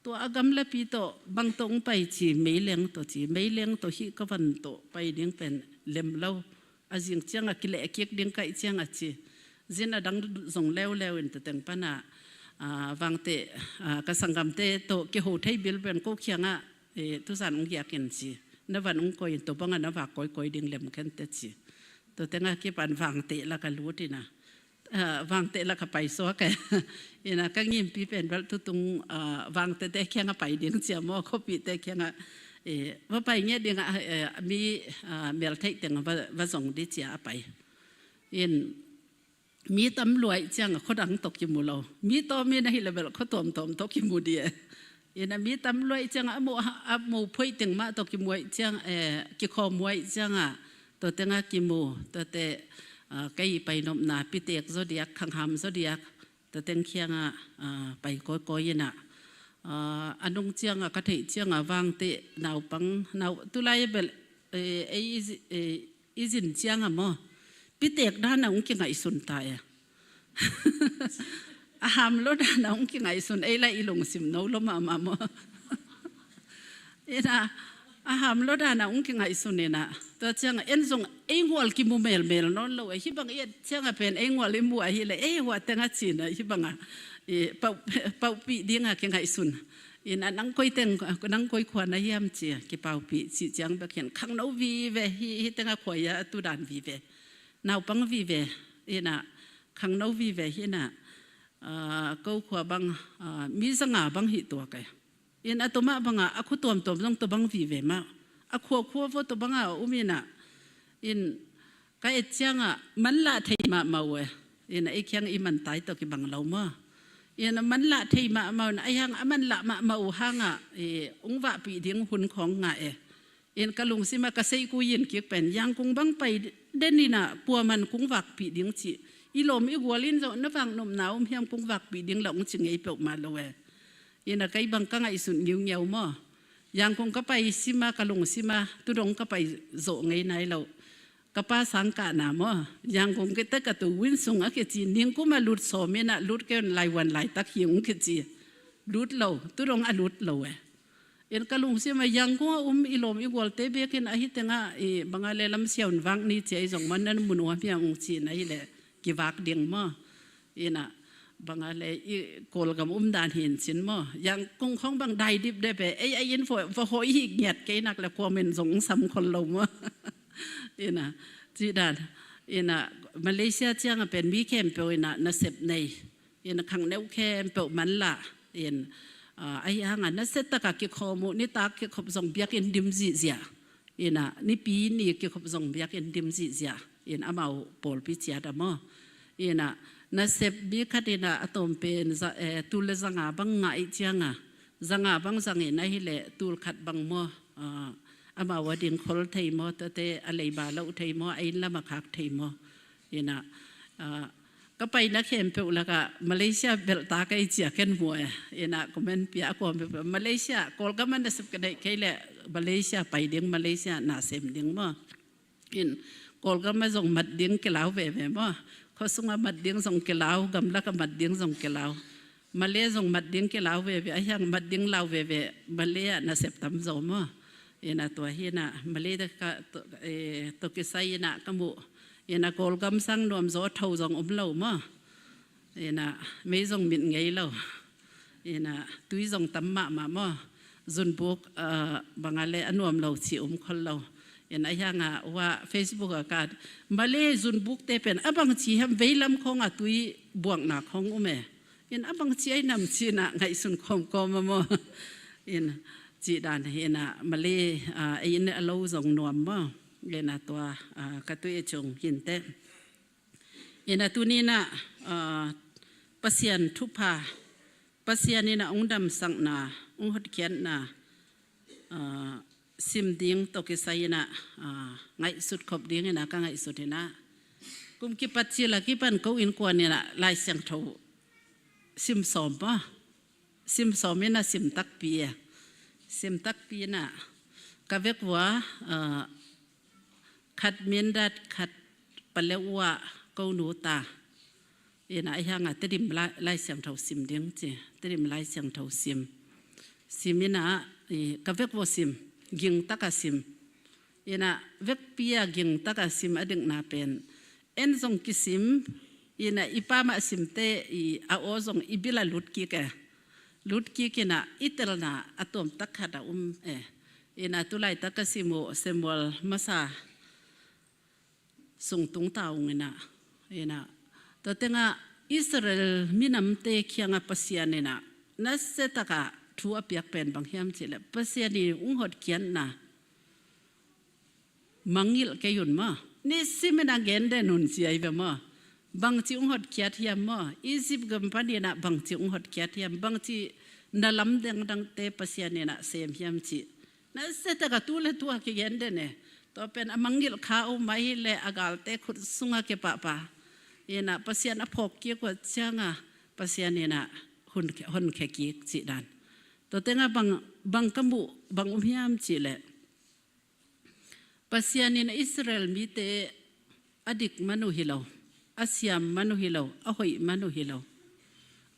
tua agam la pi to bang tong pai chi mei leng to chi mei leng to hi ka van to pai ding pen lem lo azing chianga ki le kik ding kai chianga chi zin adang zong leo leo in te teng pana wang te ka sangam te to ki ho thei bil ben ko khianga E tu zan ung yakin chi na van ung koi to banga na wa koi koi ding lem khen te chi to tenga ki pan wang te la ka lu ti na wang te la ka pai so ka ina ka ngim pi pen bal tu tung wang te te khenga pai ding chi mo kho pi te khenga e va pai nge ding mi mel thei teng va va zong di chi a pai in mi tam luai chiang kho dang tok ki mu lo mi to mi na hi level kho tom tom to ki mu die ina mi tam luai chiang a mu a mu phoi ting ma to ki muai chiang e ki kho muai chiang a to tenga ki mu to te kai pai nom na pi tek zodiac khang ham zodiac to teng khiang a pai koi koi ina anung chiang a ka thei chiang a wang te nau pang nau tulai bel e izin chiang a mo pitek da na ung ki ngai sun ta ya a ham lo da na ung ki ngai sun ei la ilung sim no lo ma ma mo ina a ham lo da na ung ki ngai sun ina to chiang en zong ei ngol ki mu mel mel non lo hi bang e chiang a pen ei ngol i mu a hi le ei wa tenga chin a hi bang a e pau pau pi dinga ki ngai sun in nang koi teng nang koi khwa na hiam chi ki pau pi chi chiang ba khian khang no vi ve hi hi tenga khwa ya tu dan vi ve nau pang vi ve ina khang no vi ve hi na ko khwa bang mi zanga bang hi to kai in atoma banga akhu tom tom jong to bang vi ve ma akhua khua vo to banga umina in ka et chianga man la thei ma ma we in ai khiang i man tai to ki bang lo ma in man la thei ma ma na ai hang aman la ma ma u hanga e ungwa pi ding hun khong nga e in kalung sima ka sei ku yin ki pen yang kung bang pai denina pua man kung wak pi ding chi ilom i gwalin zo na wang nom na um hiam kung wak pi ding la ung chi ngei pe ma lo we ina kai bang ka ngai sun ngiu ngiau mo yang kung ka pai sima kalung sima tudong ka pai zo ngei nai lo ka pa sang ka na mo yang kung ke ta ka tu win sung a ke chi ning ku ma lut so me na lut ke lai wan lai tak hi ung ke chi lut lo tudong a lut lo e in kalung sima yang kung um ilom i gol te be kin a hi tenga i bangale lam siaun wang ni che jong man nan mun wa piang ung chi na hi le ki wak ding mo ina bangale i kol gam um dan hin chin mo yang kung khong bang dai dip de pe ai ai in fo fo hoi hi ngiat ke nak le ko men zong sam khol lo mo ina chi dan ina Malaysia chiang pen mi kem pe ina na sep nei ina khang neu kem pe man la in ai hanga na set taka ki khomu ni ta ki khop zong biak in dim ji zia ina ni pi ni ki khop zong biak in dim ji zia in amau pol pi chia da mo ina na sep bi khatina atom pen za tul le zanga bang nga i chianga zanga bang zangi na hi le tul khat bang mo ama wading khol thei mo te te alei ba lo thei mo ain lama khak thei mo ina ka pai na khem pe ula ka Malaysia bel ta kai chia ken mu ina comment pia ko Malaysia kol ka man na sep ka dai kai le Malaysia pai ding Malaysia na sem ding mo in kol ka ma zong mat ding ke lau ve ve mo kho sunga mat ding zong ke lau gam la ka mat ding zong ke lau Malay zong mat ding ke lau ve ve a hyang mat ding lau ve ve Malay na sep tam zo mo ina to hi na Malay da ka to ki sai na ka mu ina kol gam sang nuam zo tho zong um lo mo ina mei zong mit ngei lo ina tui zong tam ma ma mo zun buk bangale anuam lo chi um khol lo ina hanga wa Facebook a ka male zun buk te pen abang chi ham veilam khong a tui buang na khong ume in abang chi ai nam chi na ngai sun khom ko ma mo in chi dan hi na male in alo zong nuam mo ina tua ka tui chung hin te ina tunina pasian thupa pasian ina ungdam sang na unghot khian na sim ding to ki sai na ngai sut khop ding ina ka ngai sut ina kum ki pat chi la ki pan ko in kwan ina lai siang tho sim som pa sim som ina sim tak pi sim tak pi na ka vek wa khat min dat khat palewa ko nu ta ina ai hanga tedim lai siang tho sim ding chi tedim lai siang tho sim sim ina ka vek wo sim ging taka sim ina vek pia ging taka sim ading na pen en zong ki sim ina ipa ma sim te i a o zong ibila lut ki ka Lut ki kina itel na atom tak khat a um e. Ina tulai tak ka simu Samuel masa sung tung taung ina ina to tenga Israel minam te khianga pasian ina na se taka thu apiak pen bang hiam chi le pasian ni ung hot kian na mangil ke yun ma ni simena gen de nun chi ai ve ma bang chi ung hot kiat hiam ma Egypt gam pani na bang chi ung hot kiat hiam bang chi na lam deng dang te pasian ina sem hiam chi na se ta ka tu le tua ki gen de ne to pen amangil kha o mai le agal te khut sunga ke pa pa ina pasian a phok ki ko changa pasian ina hun hon khe ki chi dan to tenga bang bang kamu bang um hiam chi le pasian in Israel mi te adik manu hilo asiam manu hilo a hoi manu hilo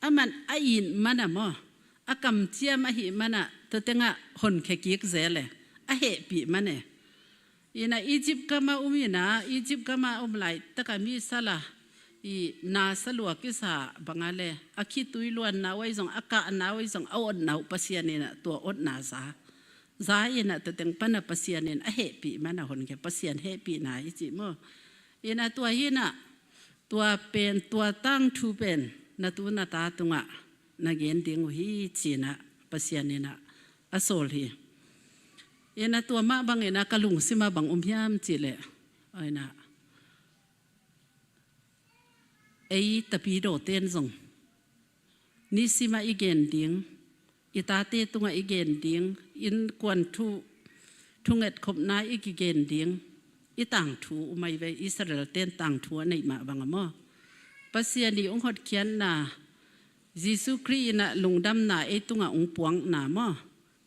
aman a in mana mo a kam chiam a hi mana to tenga hon khe kik zele a he pi mane ina Egypt kama umina Egypt kama umlai taka mi sala i na salua ki sa bangale akhi tuiluan na wai zong aka na wai zong a on nau pasian ina tua ot na za za ina to teng pana pasian in a he pi mana hon ke pasian he pi na i chi mo ina tua hi na tua pen tua tang thu pen na tu na ta tunga na gen ding hi chi na pasian ina asol hi ina tua ma bang ina kalung sima bang um hiam chi le ina ei tapi do ten zong ni sima i gen ding i ta te tunga i gen ding in kwan thu thunget khop na i ki gen ding i tang thu umai ve Israel ten tang thu anei ma bang mo Pasian ni ung hot khian na Jesu Christ na lungdam na e tunga ung puang na mo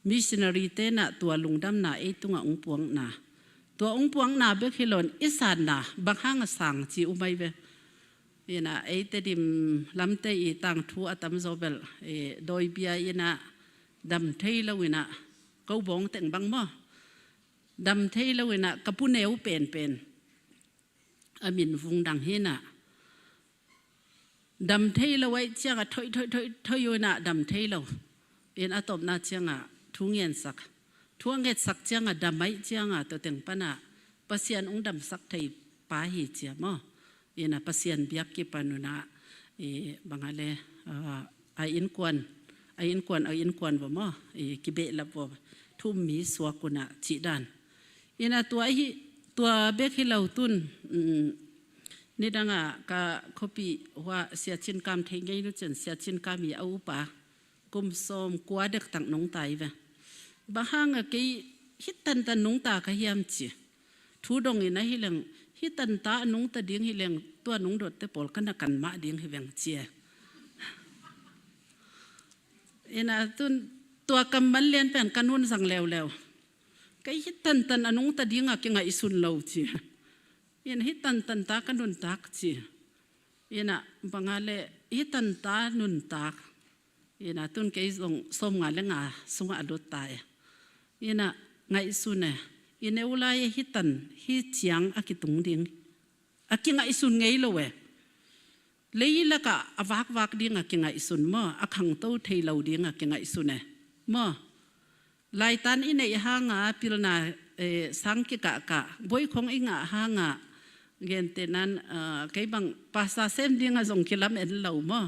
missionary te na tua lungdam na e tunga ung puang na tua ung puang na be khilon isan na bang hang sang chi umai ve ina ei te dim lamte i tang thu atam zobel e doi bia ina dam thei lo ina ko bong teng bang mo dam thei lo ina kapuneu pen pen amin vung dang hina dam thei lo ai chianga thoi thoi thoi thoi yo na dam thei lo in atop na chianga thu ngen sak thu nget sak chianga damai chianga to teng pana pasian ung dam sak thei pa hi chia mo ina pasian biak ki panuna e bangale a in kwan a in kwan a in kwan bo mo e ki be la bo thu mi suwa kuna chi dan ina tua hi tua bek hi lo tun ni danga ka khopi wa sia chin kam thei ngei nu chen sia chin kam i au pa kum som kwa dek tang nong tai ve ba hanga ke hi tan tan nong ta ka hiam chi thu dong ina hi leng hi tan ta nong ta ding hi leng tua nong dot te pol kana kan ma ding hi veng chia ina tun tua kam man lian pen kanun sang lew lew kai hi tan tan anung ta ding a ki nga isun lo chi ina hi tan tan ta kanun tak chi ina bangale hi tan ta nun tak ina tun ke zong som nga le nga sunga adot ta e ina ngai su ne ine ulai hi tan hi chiang akitung ding akinga isun ngei lo we leila ka awak wak ding akinga isun mo akhang to thei lo ding akinga isun e mo lai tan ine hanga pilna e sang ki ka ka boi khong inga hanga gen te nan ke bang pasa sem dinga zong kilam en lo mo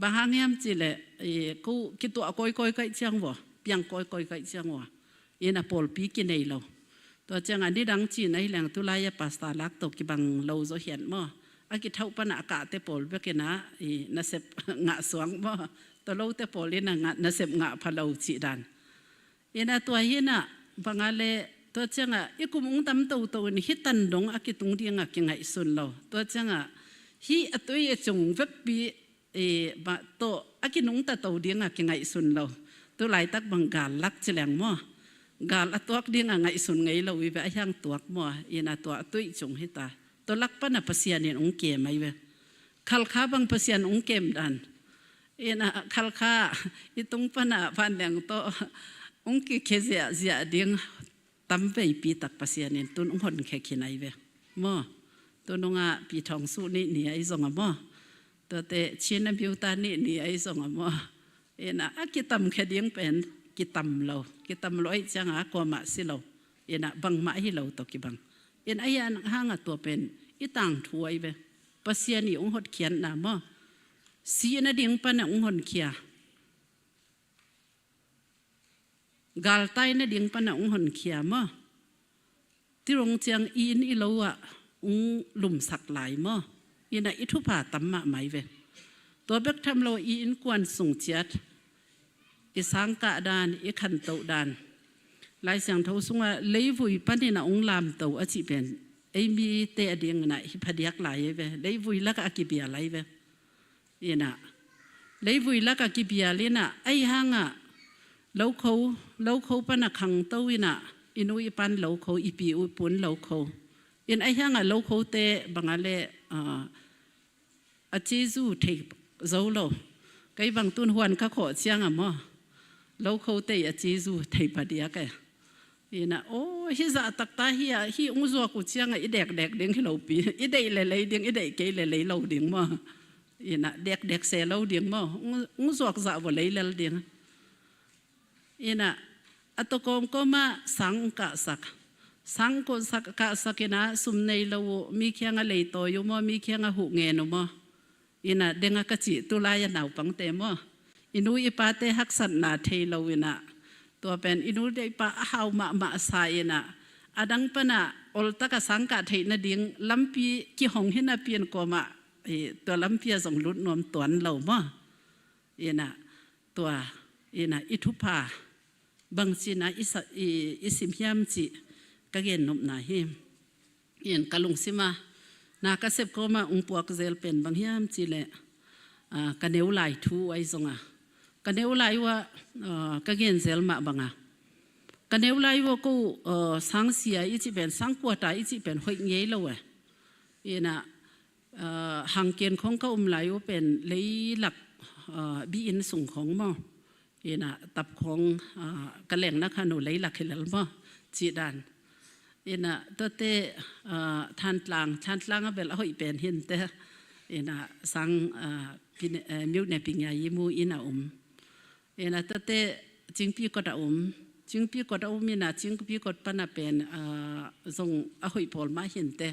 ba hangiam chi le e ku ki tu koi koi kai chiang wo piang koi koi kai chiang wo ina pol pi ki nei lo to chang ani dang chi nei leng tu lai pasta lak to ki bang lo zo hian mo a ki thau pa na ka te pol be ke na i na sep nga suang mo to lo te pol ina nga na sep nga pha lo chi dan ina tua hi na bangale to changa ikum ung tam to to ni hitan dong akitung dinga ki ngai sun lo to changa hi atui e chung vek pi e ba to akinung ta to dinga ki ngai sun lo tu lai tak bang gal lak cheleng mo gal atuak dinga ngai sun ngai lo wi ba hyang tuak mo ina to atui chung hi ta to lak pa na pasian in ung ke mai ve khal kha bang pasian ung kem dan ina khal kha itung pa na van leng to ung ki khe zia zia ding tam vei pi tak pasian in tun ung hon khe khinai ve mo tu nunga pi thong su ni ni ai zonga mo to te chin a biu ta ni ni ai zonga mo Ina a ki tam khe ding pen ki tam lo ki tam lo ai changa ko ma si lo ina bang ma hi lo to ki bang in ai an hanga to pen i tang thuai ve pasian i ung hot khian na mo si na ding pa na ung hon khia gal tai na ding pa na ung hon khia mo tirong chiang in i lo a ung lum sak lai mo ina i thu pa tam ma mai ve to bek tham lo i in kwan sung chiat i sang ka dan i khan to dan lai siang tho sunga leivui panina ung lam to a chi pen ei mi te ading na hi phadiak lai ve leivui laka akibia lai ve ina leivui laka kibia lina ai hanga lo kho lo kho pana khang to ina inu i pan lo kho i pi u pun lo kho in ai hanga lo kho te bangale a chi zu thei zo lo kai bang tun huan kha kho chiang a mo lo kho te a chi zu thei padia ka ina o hi za tak ta hi a hi ung zo ku chiang a i dek dek ding hi lo pi i dei le lei ding i dei ke le lei lo ding mo ina dek dek se lo ding mo ung zuak za vo lei lel ding ina atokom koma sang ka sak sang ko sak ka sakina sum nei lo mi khianga lei to yu mo mi khianga hu nge no mo ina denga ka chi tu lai nau pang te mo inu i pa te hak san na thei lo ina to pen inu de pa hau ma ma sa ina adang pana ol ta ka sang ka thei na ding lampi ki hong hin a pian ko ma e to lampi zong lut nom tuan lo mo ina tua ina ithupa bang chi na isa i isim hiam chi ka gen nom na hi in kalung sima na ka sep ko ma ung puak zel pen bang hiam chi le ka neu lai thu ai zonga ka neu lai wa ka gen zel ma banga ka neu lai wa ko sang sia i chi pen sang kwa ta i chi pen hoi ngei lo we ina hang kian khong ka um lai u pen lei lak bi in sung khong mo ina tap khong ka leng na khanu lei lak hilal mo chi dan ina to te than tlang than tlang a bel hoi pen hin te ina sang pin miu ne ping ya yimu ina ina to te chingpi ko da chingpi ko da ina chingpi ko pana pen zong a hoi pol ma hin te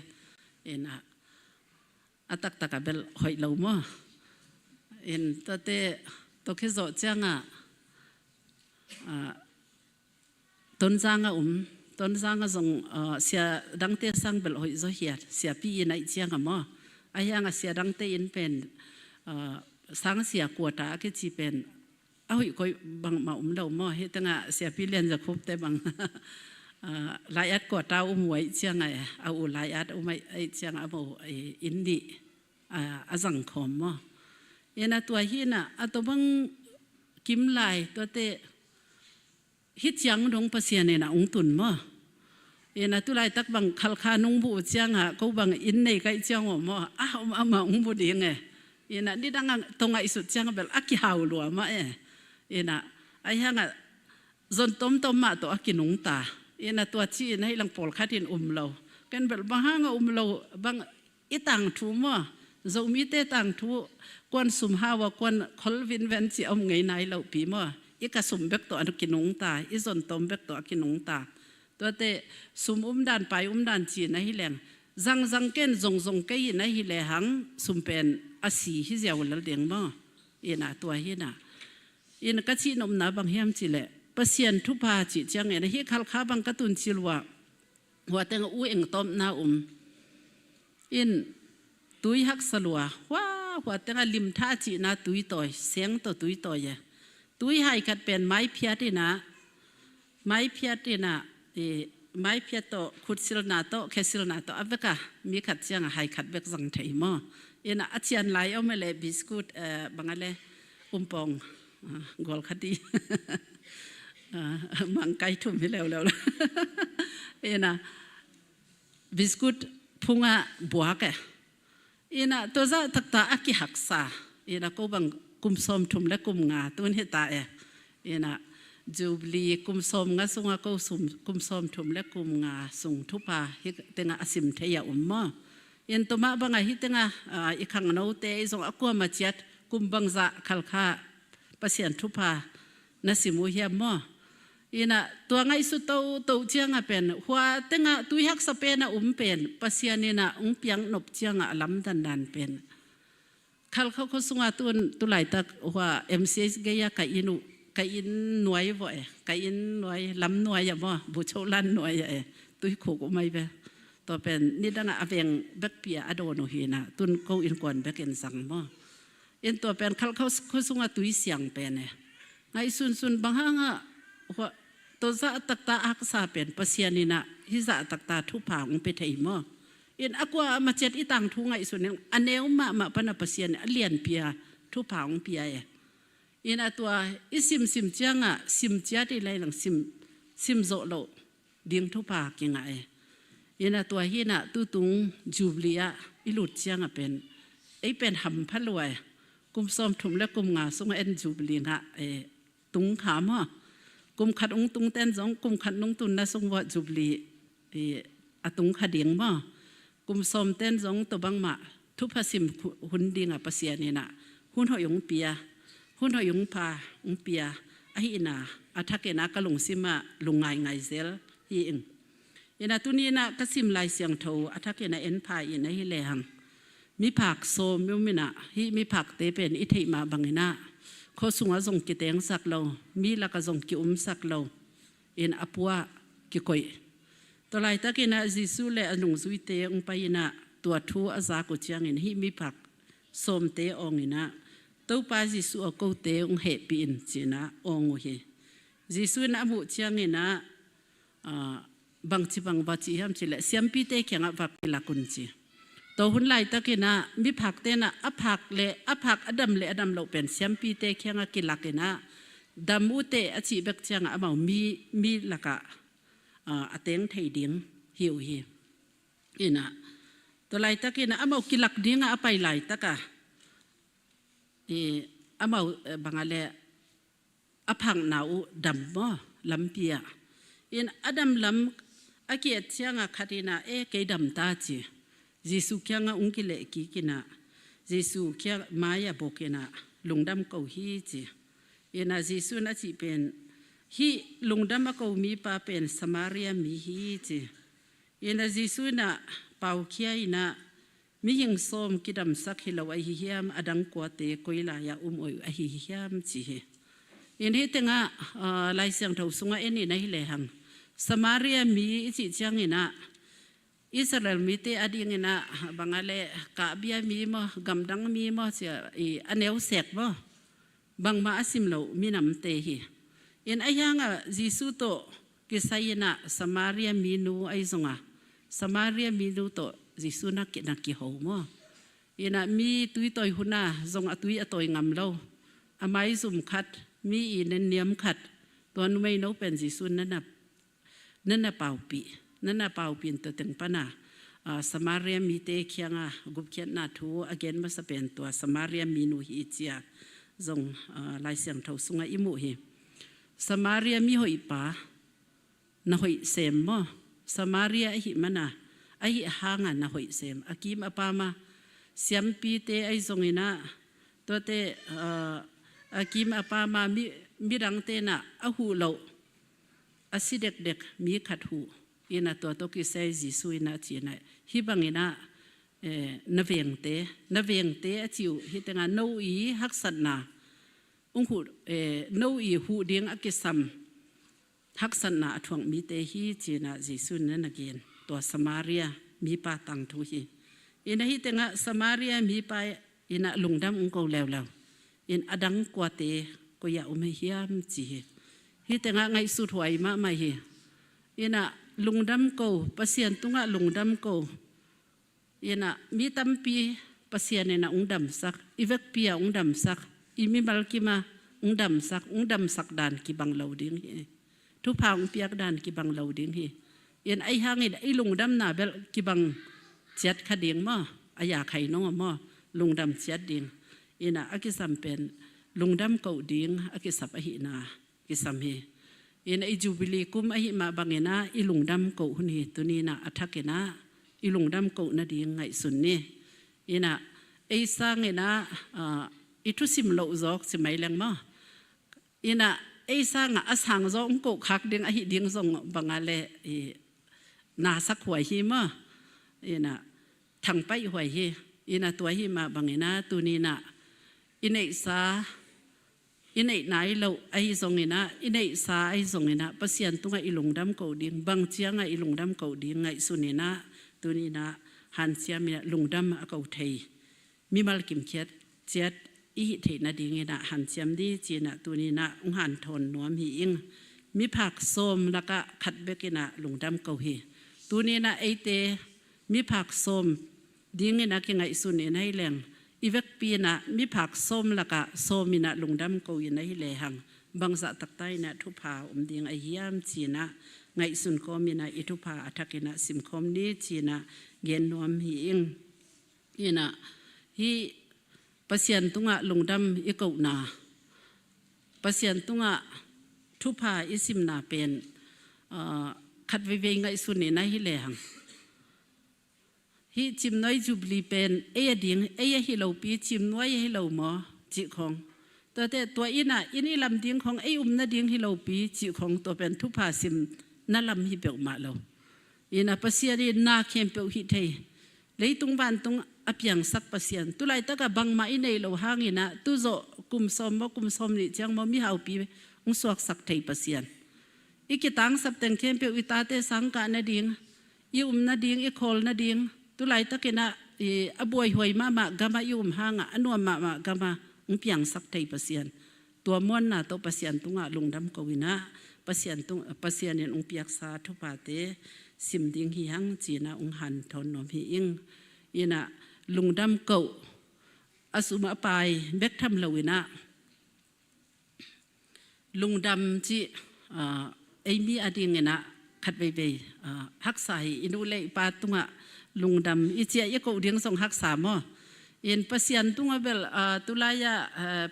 ina atak taka bel hoi lo mo in to te to khe zo changa ton zanga ton zanga zong sia dang te sang bel hoi zo hiat sia pi in ai chianga mo ayanga sia dang te in pen sang sia kuata ke chi pen a hoi koi bang ma lo mo he tanga sia pi len za khup te bang lai at ko ta wai chianga a u lai at mai ai chianga mo in ni a zang khom mo ena tua hi na a to bang kim lai to te hi chiang dong pasian na ung tun mo ena tu lai tak bang khal kha nung bu chiang ha ko bang in nei kai chiang o mo a ma ung bu ding e ena ni dang tonga isu chiang bel aki hau lua ma e ena ai hanga zon tom tom ma to akinung ta ena tua chi nei lang pol khatin lo ken bel bang hanga lo bang i tang thu mo zo mi te tang thu kwan sum hawa kwan khol vin ven chi om ngei nai lo pi mo i ka sum bek to anu kinung ta i zon tom bek to akinung ta to te sum dan pai dan chi na hi leng zang zang ken zong zong ke hi na hi le hang sum pen asi hi ziaw lal ding mo ina tua hi na in ka chi nom na bang hiam chi le pasian thu pa chi chang ena hi khal kha bang ka tun chilwa wa teng u eng tom na in tui hak salwa wa wa teng lim tha chi na tui toy seng to tui toy ye tui hai khat pen mai phiat na mai phiat na e mai phiat to khut sil na to khesil na to aveka mi khat chiang hai khat bek jang thei mo ina achian lai om le biscuit bangale umpong gol khati mang kai thum hi leo leo ina biscuit phunga buak e ina to za takta aki haksa ina ko bang kum som thum le kum nga tun hi ta e ina jubilee kum som nga sunga ko sum kum som thum le kum nga sung thupa hi tenga asim theya umma in to ma banga hi tenga i khang no te zong akwa ma chiat kum bang za khal kha Pasian thupa na simu hiam mo ina tua ngai su to to chianga pen hua tenga tui hak sa pen a um pen Pasian ina ung piang nop chianga lam dan dan pen khal kho kho sunga tun tulai tak hua MCS ge ya ka inu ka in nuai vo e ka in nuai lam nuai ya mo bu chou lan nuai ya e tui khu ko mai be to pen ni danga aveng bek pia ado no hi na tun ko in kon bek in sang mo in to pen khal kho kho sunga tui siang pen e ngai sun sun bang hanga hua to za tak ta ak sa pen pasianina hi za tak ta thu pa ung pe thei mo in akwa ma chet i tang thu ngai sun aneu ma ma pana pasian alian pia thu paung pia e in atua i sim sim chianga sim chia ti lai lang sim sim zo lo ding thu pa ki nga e in atua hi na tu tung jublia i lut chianga pen ei pen ham phalwai kum som thum le kum nga sung en jubli nga e tung kha ma kum khat ung tung ten zong kum khat nung tun na sung wa jubli i atung kha ding ma kum som ten zong to bang ma thu pha sim hun ding a pasian ina hun ho yong pia hun ho yong pa ung pia a hi ina athake na ka lung sima lungai ngai zel hi ing ina tuni na ka sim lai siang tho athake na en pha ina hi le hang mi phak so mi mina hi mi phak te pen i thei ma bangina kho sunga zong ki teng sak lo mi la ka zong ki um sak lo in apua ki koi to lai takina Jesu le anung zui te ung pa ina tua thu aza ko chiang in hi mi phak som te ong ina to pa Jesu a ko te ung he pi in china ong hi Jesu na mu chiang ina bang chi bang ba chi ham chi le siampi te khyanga va la kun chi to hun lai takina mi phak te na a phak le a phak adam le adam lo pen siampi te khyanga ki lakina damu te a chi bek chianga amau mi mi laka a teng thei ding hiu hi ina to lai takina amau kilak dinga apai lai taka i amau bangale aphang na u dam mo lampia in adam lam akiat chianga khatina e ke dam ta chi Jesu kyanga ungki le ki kina Jesu kya maya bokena lungdam ko hi chi ina Jesu na chi pen hi lungdam ko mi pa pen Samaria mi hi chi ina Jesu na pau khia ina mi hing som kidam sak hi lo ai hi hiam adang kwa te koila ya um oi a hi hiam chi hi in hi tenga lai siang tho sunga eni na hi le hang Samaria mi chi chiang ina Israel mi te ading ina bangale ka bia mi mo gamdang mi mo chi i aneu sek mo bang ma asim lo mi nam te hi in ayanga Jisu to kisayina Samaria mi nu ai zonga Samaria mi nu to Jisu na ki na ki ho mo ina mi tui toi huna zong a tui a toi ngam lo amai zum khat mi i nen niam khat to nu mei no pen Jisu na na na na pau pi na na pau pin to teng pana Samaria mi te khianga gup khiat na thu again ma sa pen to Samaria mi nu hi chia zong lai siang tho sunga imu hi Samaria mi hoi pa na hoi sem mo Samaria hi mana ai hanga na hoi sem akim apa ma siam pi te ai zongina to te akim apa ma mi mi dang te na a hu lo asi dek dek mi khat hu ina to to ki sai Jisu ina chi na hi bangina na veng te na veng te a chiu hi tenga no i hak sat na ung hu no i hu ding a ki sam hak san na athuang mi te hi chi na Jisu na na gen to Samaria mi pa tang thu hi ina hi tenga Samaria mi pa ina lungdam ung ko lew lew in adang kwa te ko ya um hiam chi hi hi tenga ngai su thuai ma mai hi ina lungdam ko pasian tunga lungdam ko ina mi tampi pasian ina ungdam sak ivek pia ungdam sak imi malkima ungdam sak ungdam sak dan ki bang lo ding hi thu pha ung piak dan ki bang lo ding hi in ai hang in ai lungdam na bel ki bang chiat kha ding mo aya khai no mo lungdam chiat ding ina akisam pen lungdam ko ding akisap a hi na kisam hi ina i jubilee kum a hi ma bangena i lungdam ko hun hi tuni na athakena i lungdam ko na ding ngai sun ni ina ei sang ina i thu sim lo zok si mai leng ma. Ina ei sang a sang zong ko khak ding a hi ding zong banga le i na sak huai hi ma ina thang pai huai hi ina tua hi ma bangina tunina inei sa inei nai lo ai zong ina inei sa ai zong ina pasian tunga ilungdam ko ding bang chianga ilungdam ko ding ngai sunina tunina han chiamina lungdam a ko thei mimal kim khiat chiat i thei na ding ina han chiam di china tunina ung han thon nuam hi ing mi phak som laka khat bekina lungdam ko hi tunina eite mi phak som ding ina ki ngai sun in hei leng ivek pi na mi phak som laka somina lungdam ko in hei le hang bangza taktai na thu pha um ding a hiam china ngai sun ko mina i thu pha athakina sim khom ni china gen nuam hi ing ina hi pasian tunga lungdam i ko na pasian tunga thu pha isim na pen khat ve ve ngai sun ni na hi le hang hi chim noi jubilee pen e ding e hi lo pi chim noi hi lo mo chi khong to te to ina ini lam ding khong e um na ding hi lo pi chi khong to pen thu pha sim na lam hi pe ma lo ina pasian na khem pe hi thei leitung van tung apiang sak pasian tulai taka bang ma inei lo hangina tu zo kum som mo kum som ni chiang mo mi hau pi ung suak sak thei pasian ikitang sap teng khem pe ita te sang ka na ding i um na ding i khol na ding tulai takina i abuai hoi ma ma gama i um hanga anuam ma ma gama ung piang sak thei pasian tua muan na to pasian tunga lungdam kowina pasian tung pasian in ung piak sa thu pa te sim ding hi hang china ung han thon nom hi ing ina lungdam ko asuma pai bek tham loina lungdam chi eimi ading ina khat ve ve haksa hi inu le pa tunga lungdam i chia i ko ding song haksa mo in pasian tunga bel tulaya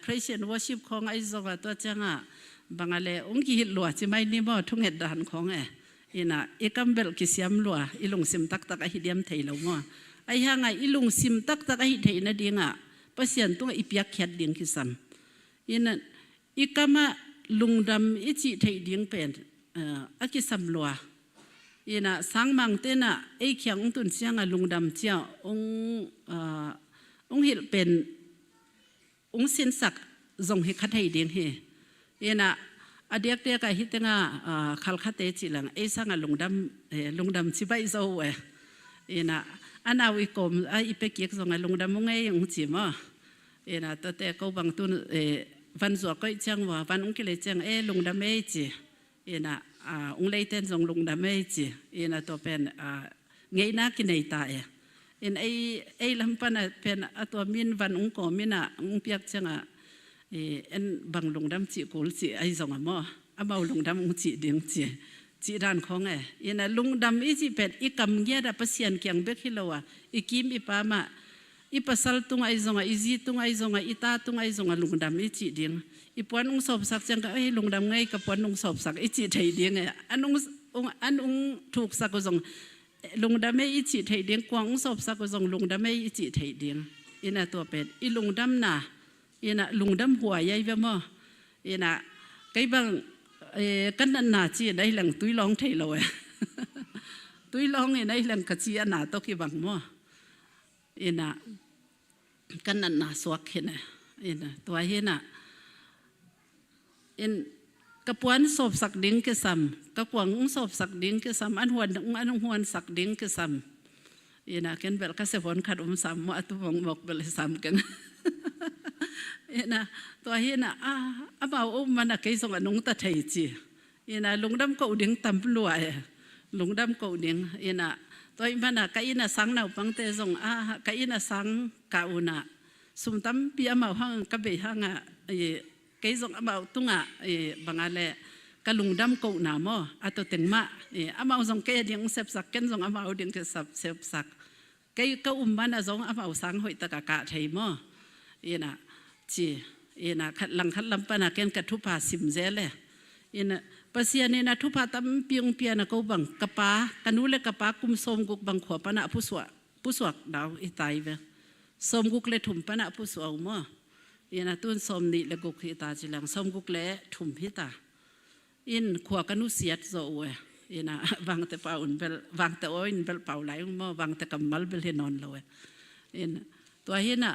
praise and worship khong ai zonga to changa bangale ong ki hit lua chi mai ni mo thunget dan khong e ina ikam bel ki siam lua ilung sim tak tak a hi diam thei lo mo ai hanga ilung sim tak tak a hi thei na dinga pasian tunga ipiak khyat ding ki sam ina ikama lungdam ichi thei ding pen aki sam lua ina sangmang te na ei khiang ung tun chianga lungdam chia ung ung hil pen ung sin sak zong hi khat hei ding hi ina adiak te ka hi tenga khal khate chi lang ei sanga lungdam lungdam chi bai zo we ina anawi kom a ipe kiek zong a lungdam ngai ung chi ma ina to te ko bang tun van zo koi chang wa van ung kile chang e lungdam e chi ina ung lei ten zong lungdam e chi ina to pen ngei na ki nei ta e in ei ei lam pan a pen atwa min van ung ko mina ung piak changa e en bang lungdam chi kul chi ai zong a mo amau lungdam ung chi ding chi chi ran khong e ina lungdam i chi pet i kam nge da pasian kyang bek hi lowa i kim i pa ma i pasal tung ai zonga i zi tung ai zonga i ta tung ai zonga lungdam i chi ding i puan ung sop sak chang ka ei lungdam ngai ka puan ung sop sak i chi thei ding e an ung an ung thuk sak zong lungdam e i chi thei ding kwang ung sop sak zong lungdam e i chi thei ding ina to pet i lungdam na ina lungdam huai ai ve mo ina kai bang kan nan na chi dai lang tui long thei lo e tui long e dai lang ka chi ana to ki bang mo ina kan nan na suak hina ina tua hina in ka puan sop sak ding ke sam ka kuang ung sop sak ding ke sam an huan ung an huan sak ding ke sam ina ken bel ka se von khat um sam mo atu bong mok bel sam ken ina to hina a amau um mana ke song anung ta thei chi ina lungdam ko ding tam lua e lungdam ko ding ina toi mana ka ina sang nau pang te zong a ka ina sang ka una sum tam pi amau hang ka be hanga e kei zong amau tunga e bangale ka lungdam ko na mo ato tengma e amau zong ke ding sep sak ken zong amau ding ke sap sep sak kei ka um mana zong amau sang hoi ta ka ka thei mo ina chi ina khat lang khat lam pana ken ka thu pa sim zele ina pasian ina thu pa tam piung piana ko bang kapa kanu le kapa kum som guk bang khwa pana pu suwa pu suak dau i tai ve som guk le thum pana pu suwa mo Ina tun som ni le guk hi ta chilang som guk le thum hi ta. In khua kanu siat zo we. Ina wang te pa un bel wang te oin bel pau lai mo wang te kamal bel hi non lo we. In tua hi na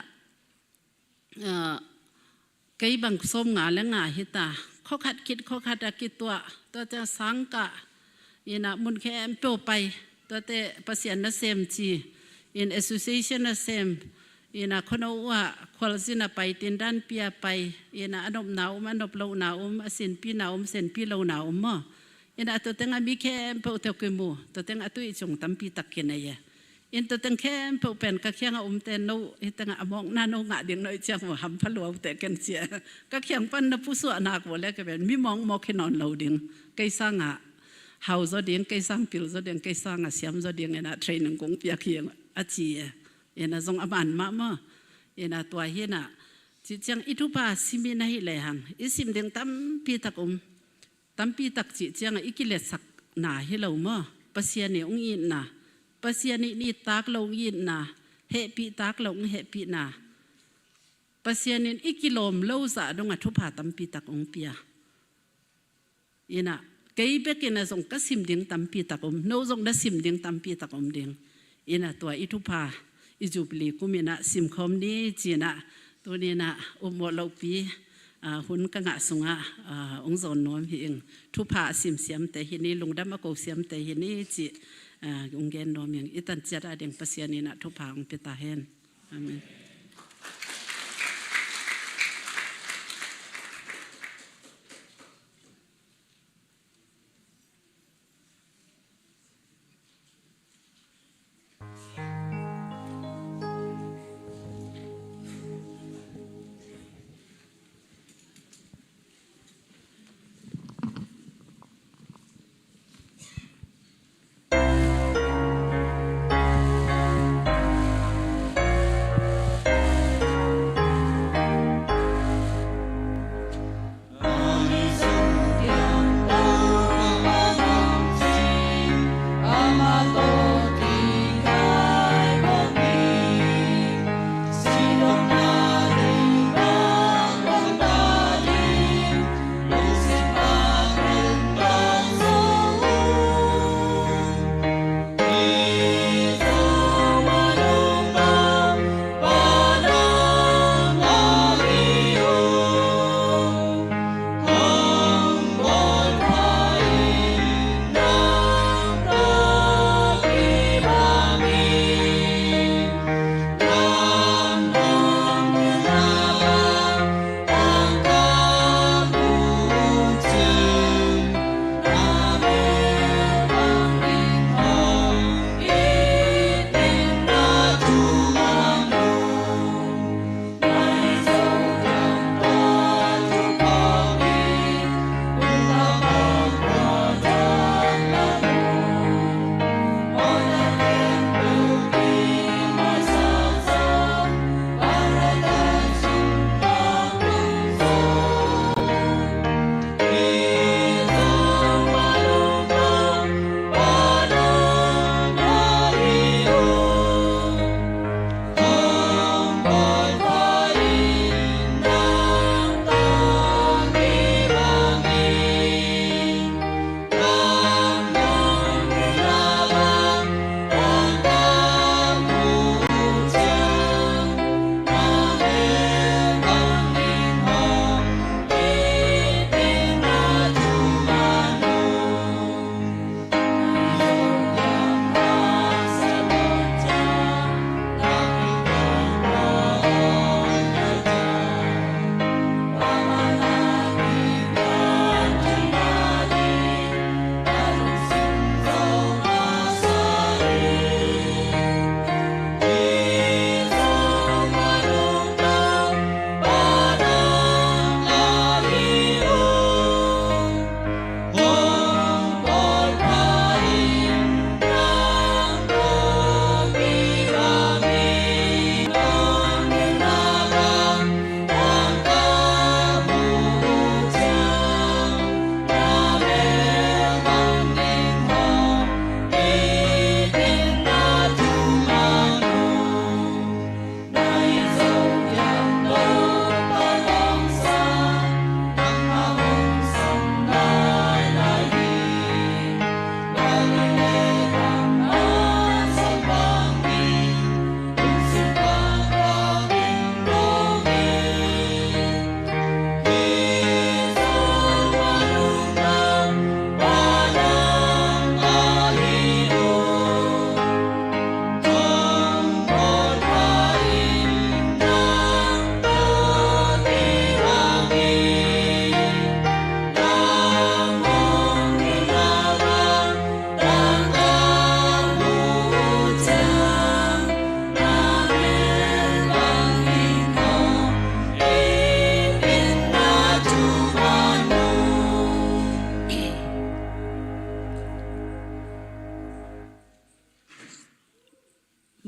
kei bang som nga le nga hi ta kho khat kit kho khat a ki tua to te sang ka ina mun khe em pe pai to te pasian na sem chi in association na sem ina khono wa khwal zina pai tin dan pia pai ina anop na um anop lo na um asin pi na um sen pi lo na um mo ina to tenga mi khe em pe te ku mu to tenga tu i chung tam pi tak ki na ye in to teng khem pe pen ka khiang um te no hi teng among na no nga ding noi chiang mo ham phalu te ken chia ka khiang pan na pu su na ko le ka ben mi mong mo khi non lo ding kai sa nga hau zo ding kai sang pil zo ding kai sa nga siam zo ding ena training kong pia khiang a chi ena zong aman ma ma ena tua hi na chi chiang i thu pa simi na hi le hang isim ding tam pi tak um tampi tak chi chiang ikile sak na hi lo mo pasian ni ung in na pasian ni ni tak lo in na he pi tak lo he pi na pasian in ikilom lo za dong a thu pha tampi tak ung pia ina kei bekin a zong ka sim ding tampi tak um no zong na sim ding tampi tak um ding ina tua i thu pha i jubli kumina sim khom ni china tunina um lo pi hun ka nga sunga ung zon nom hi ing thu pha sim siam te hi ni lungdam a ko siam te hi ni chi ung gen nom yang itan chat a ding pasian ina thu pha ung pita hen amen.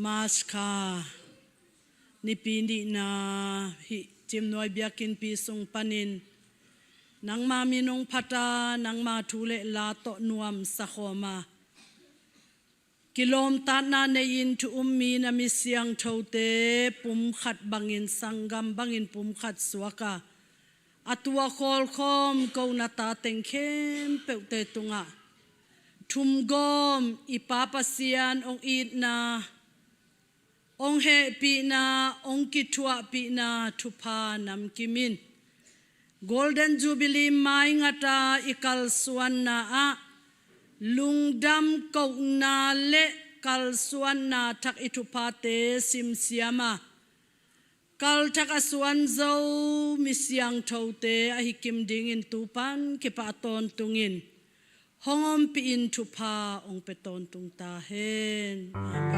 Mass kha nipi ni na hi cimnuai biakin pi sung panin nangma minung phata nangma thu le la to nuam sakhoma kilom ta na nei in thu ummi na mi siang tho te pum khat bangin sangam bangin pum khat suaka atua khol khom ko na ta teng khem peu te tunga thum gom i pa pasian ong it na ong he pi na ong ki thua pi na thupa nam kimin Golden Jubilee mai ngata ikal suan na a lungdam ko na le kal suan na thak i thupa te sim siama kal thak a suan zo mi siang tho te a hi kim ding in tupan ki pa ton tungin hongom pi in thupa ong pe ton tung ta hen. Amen.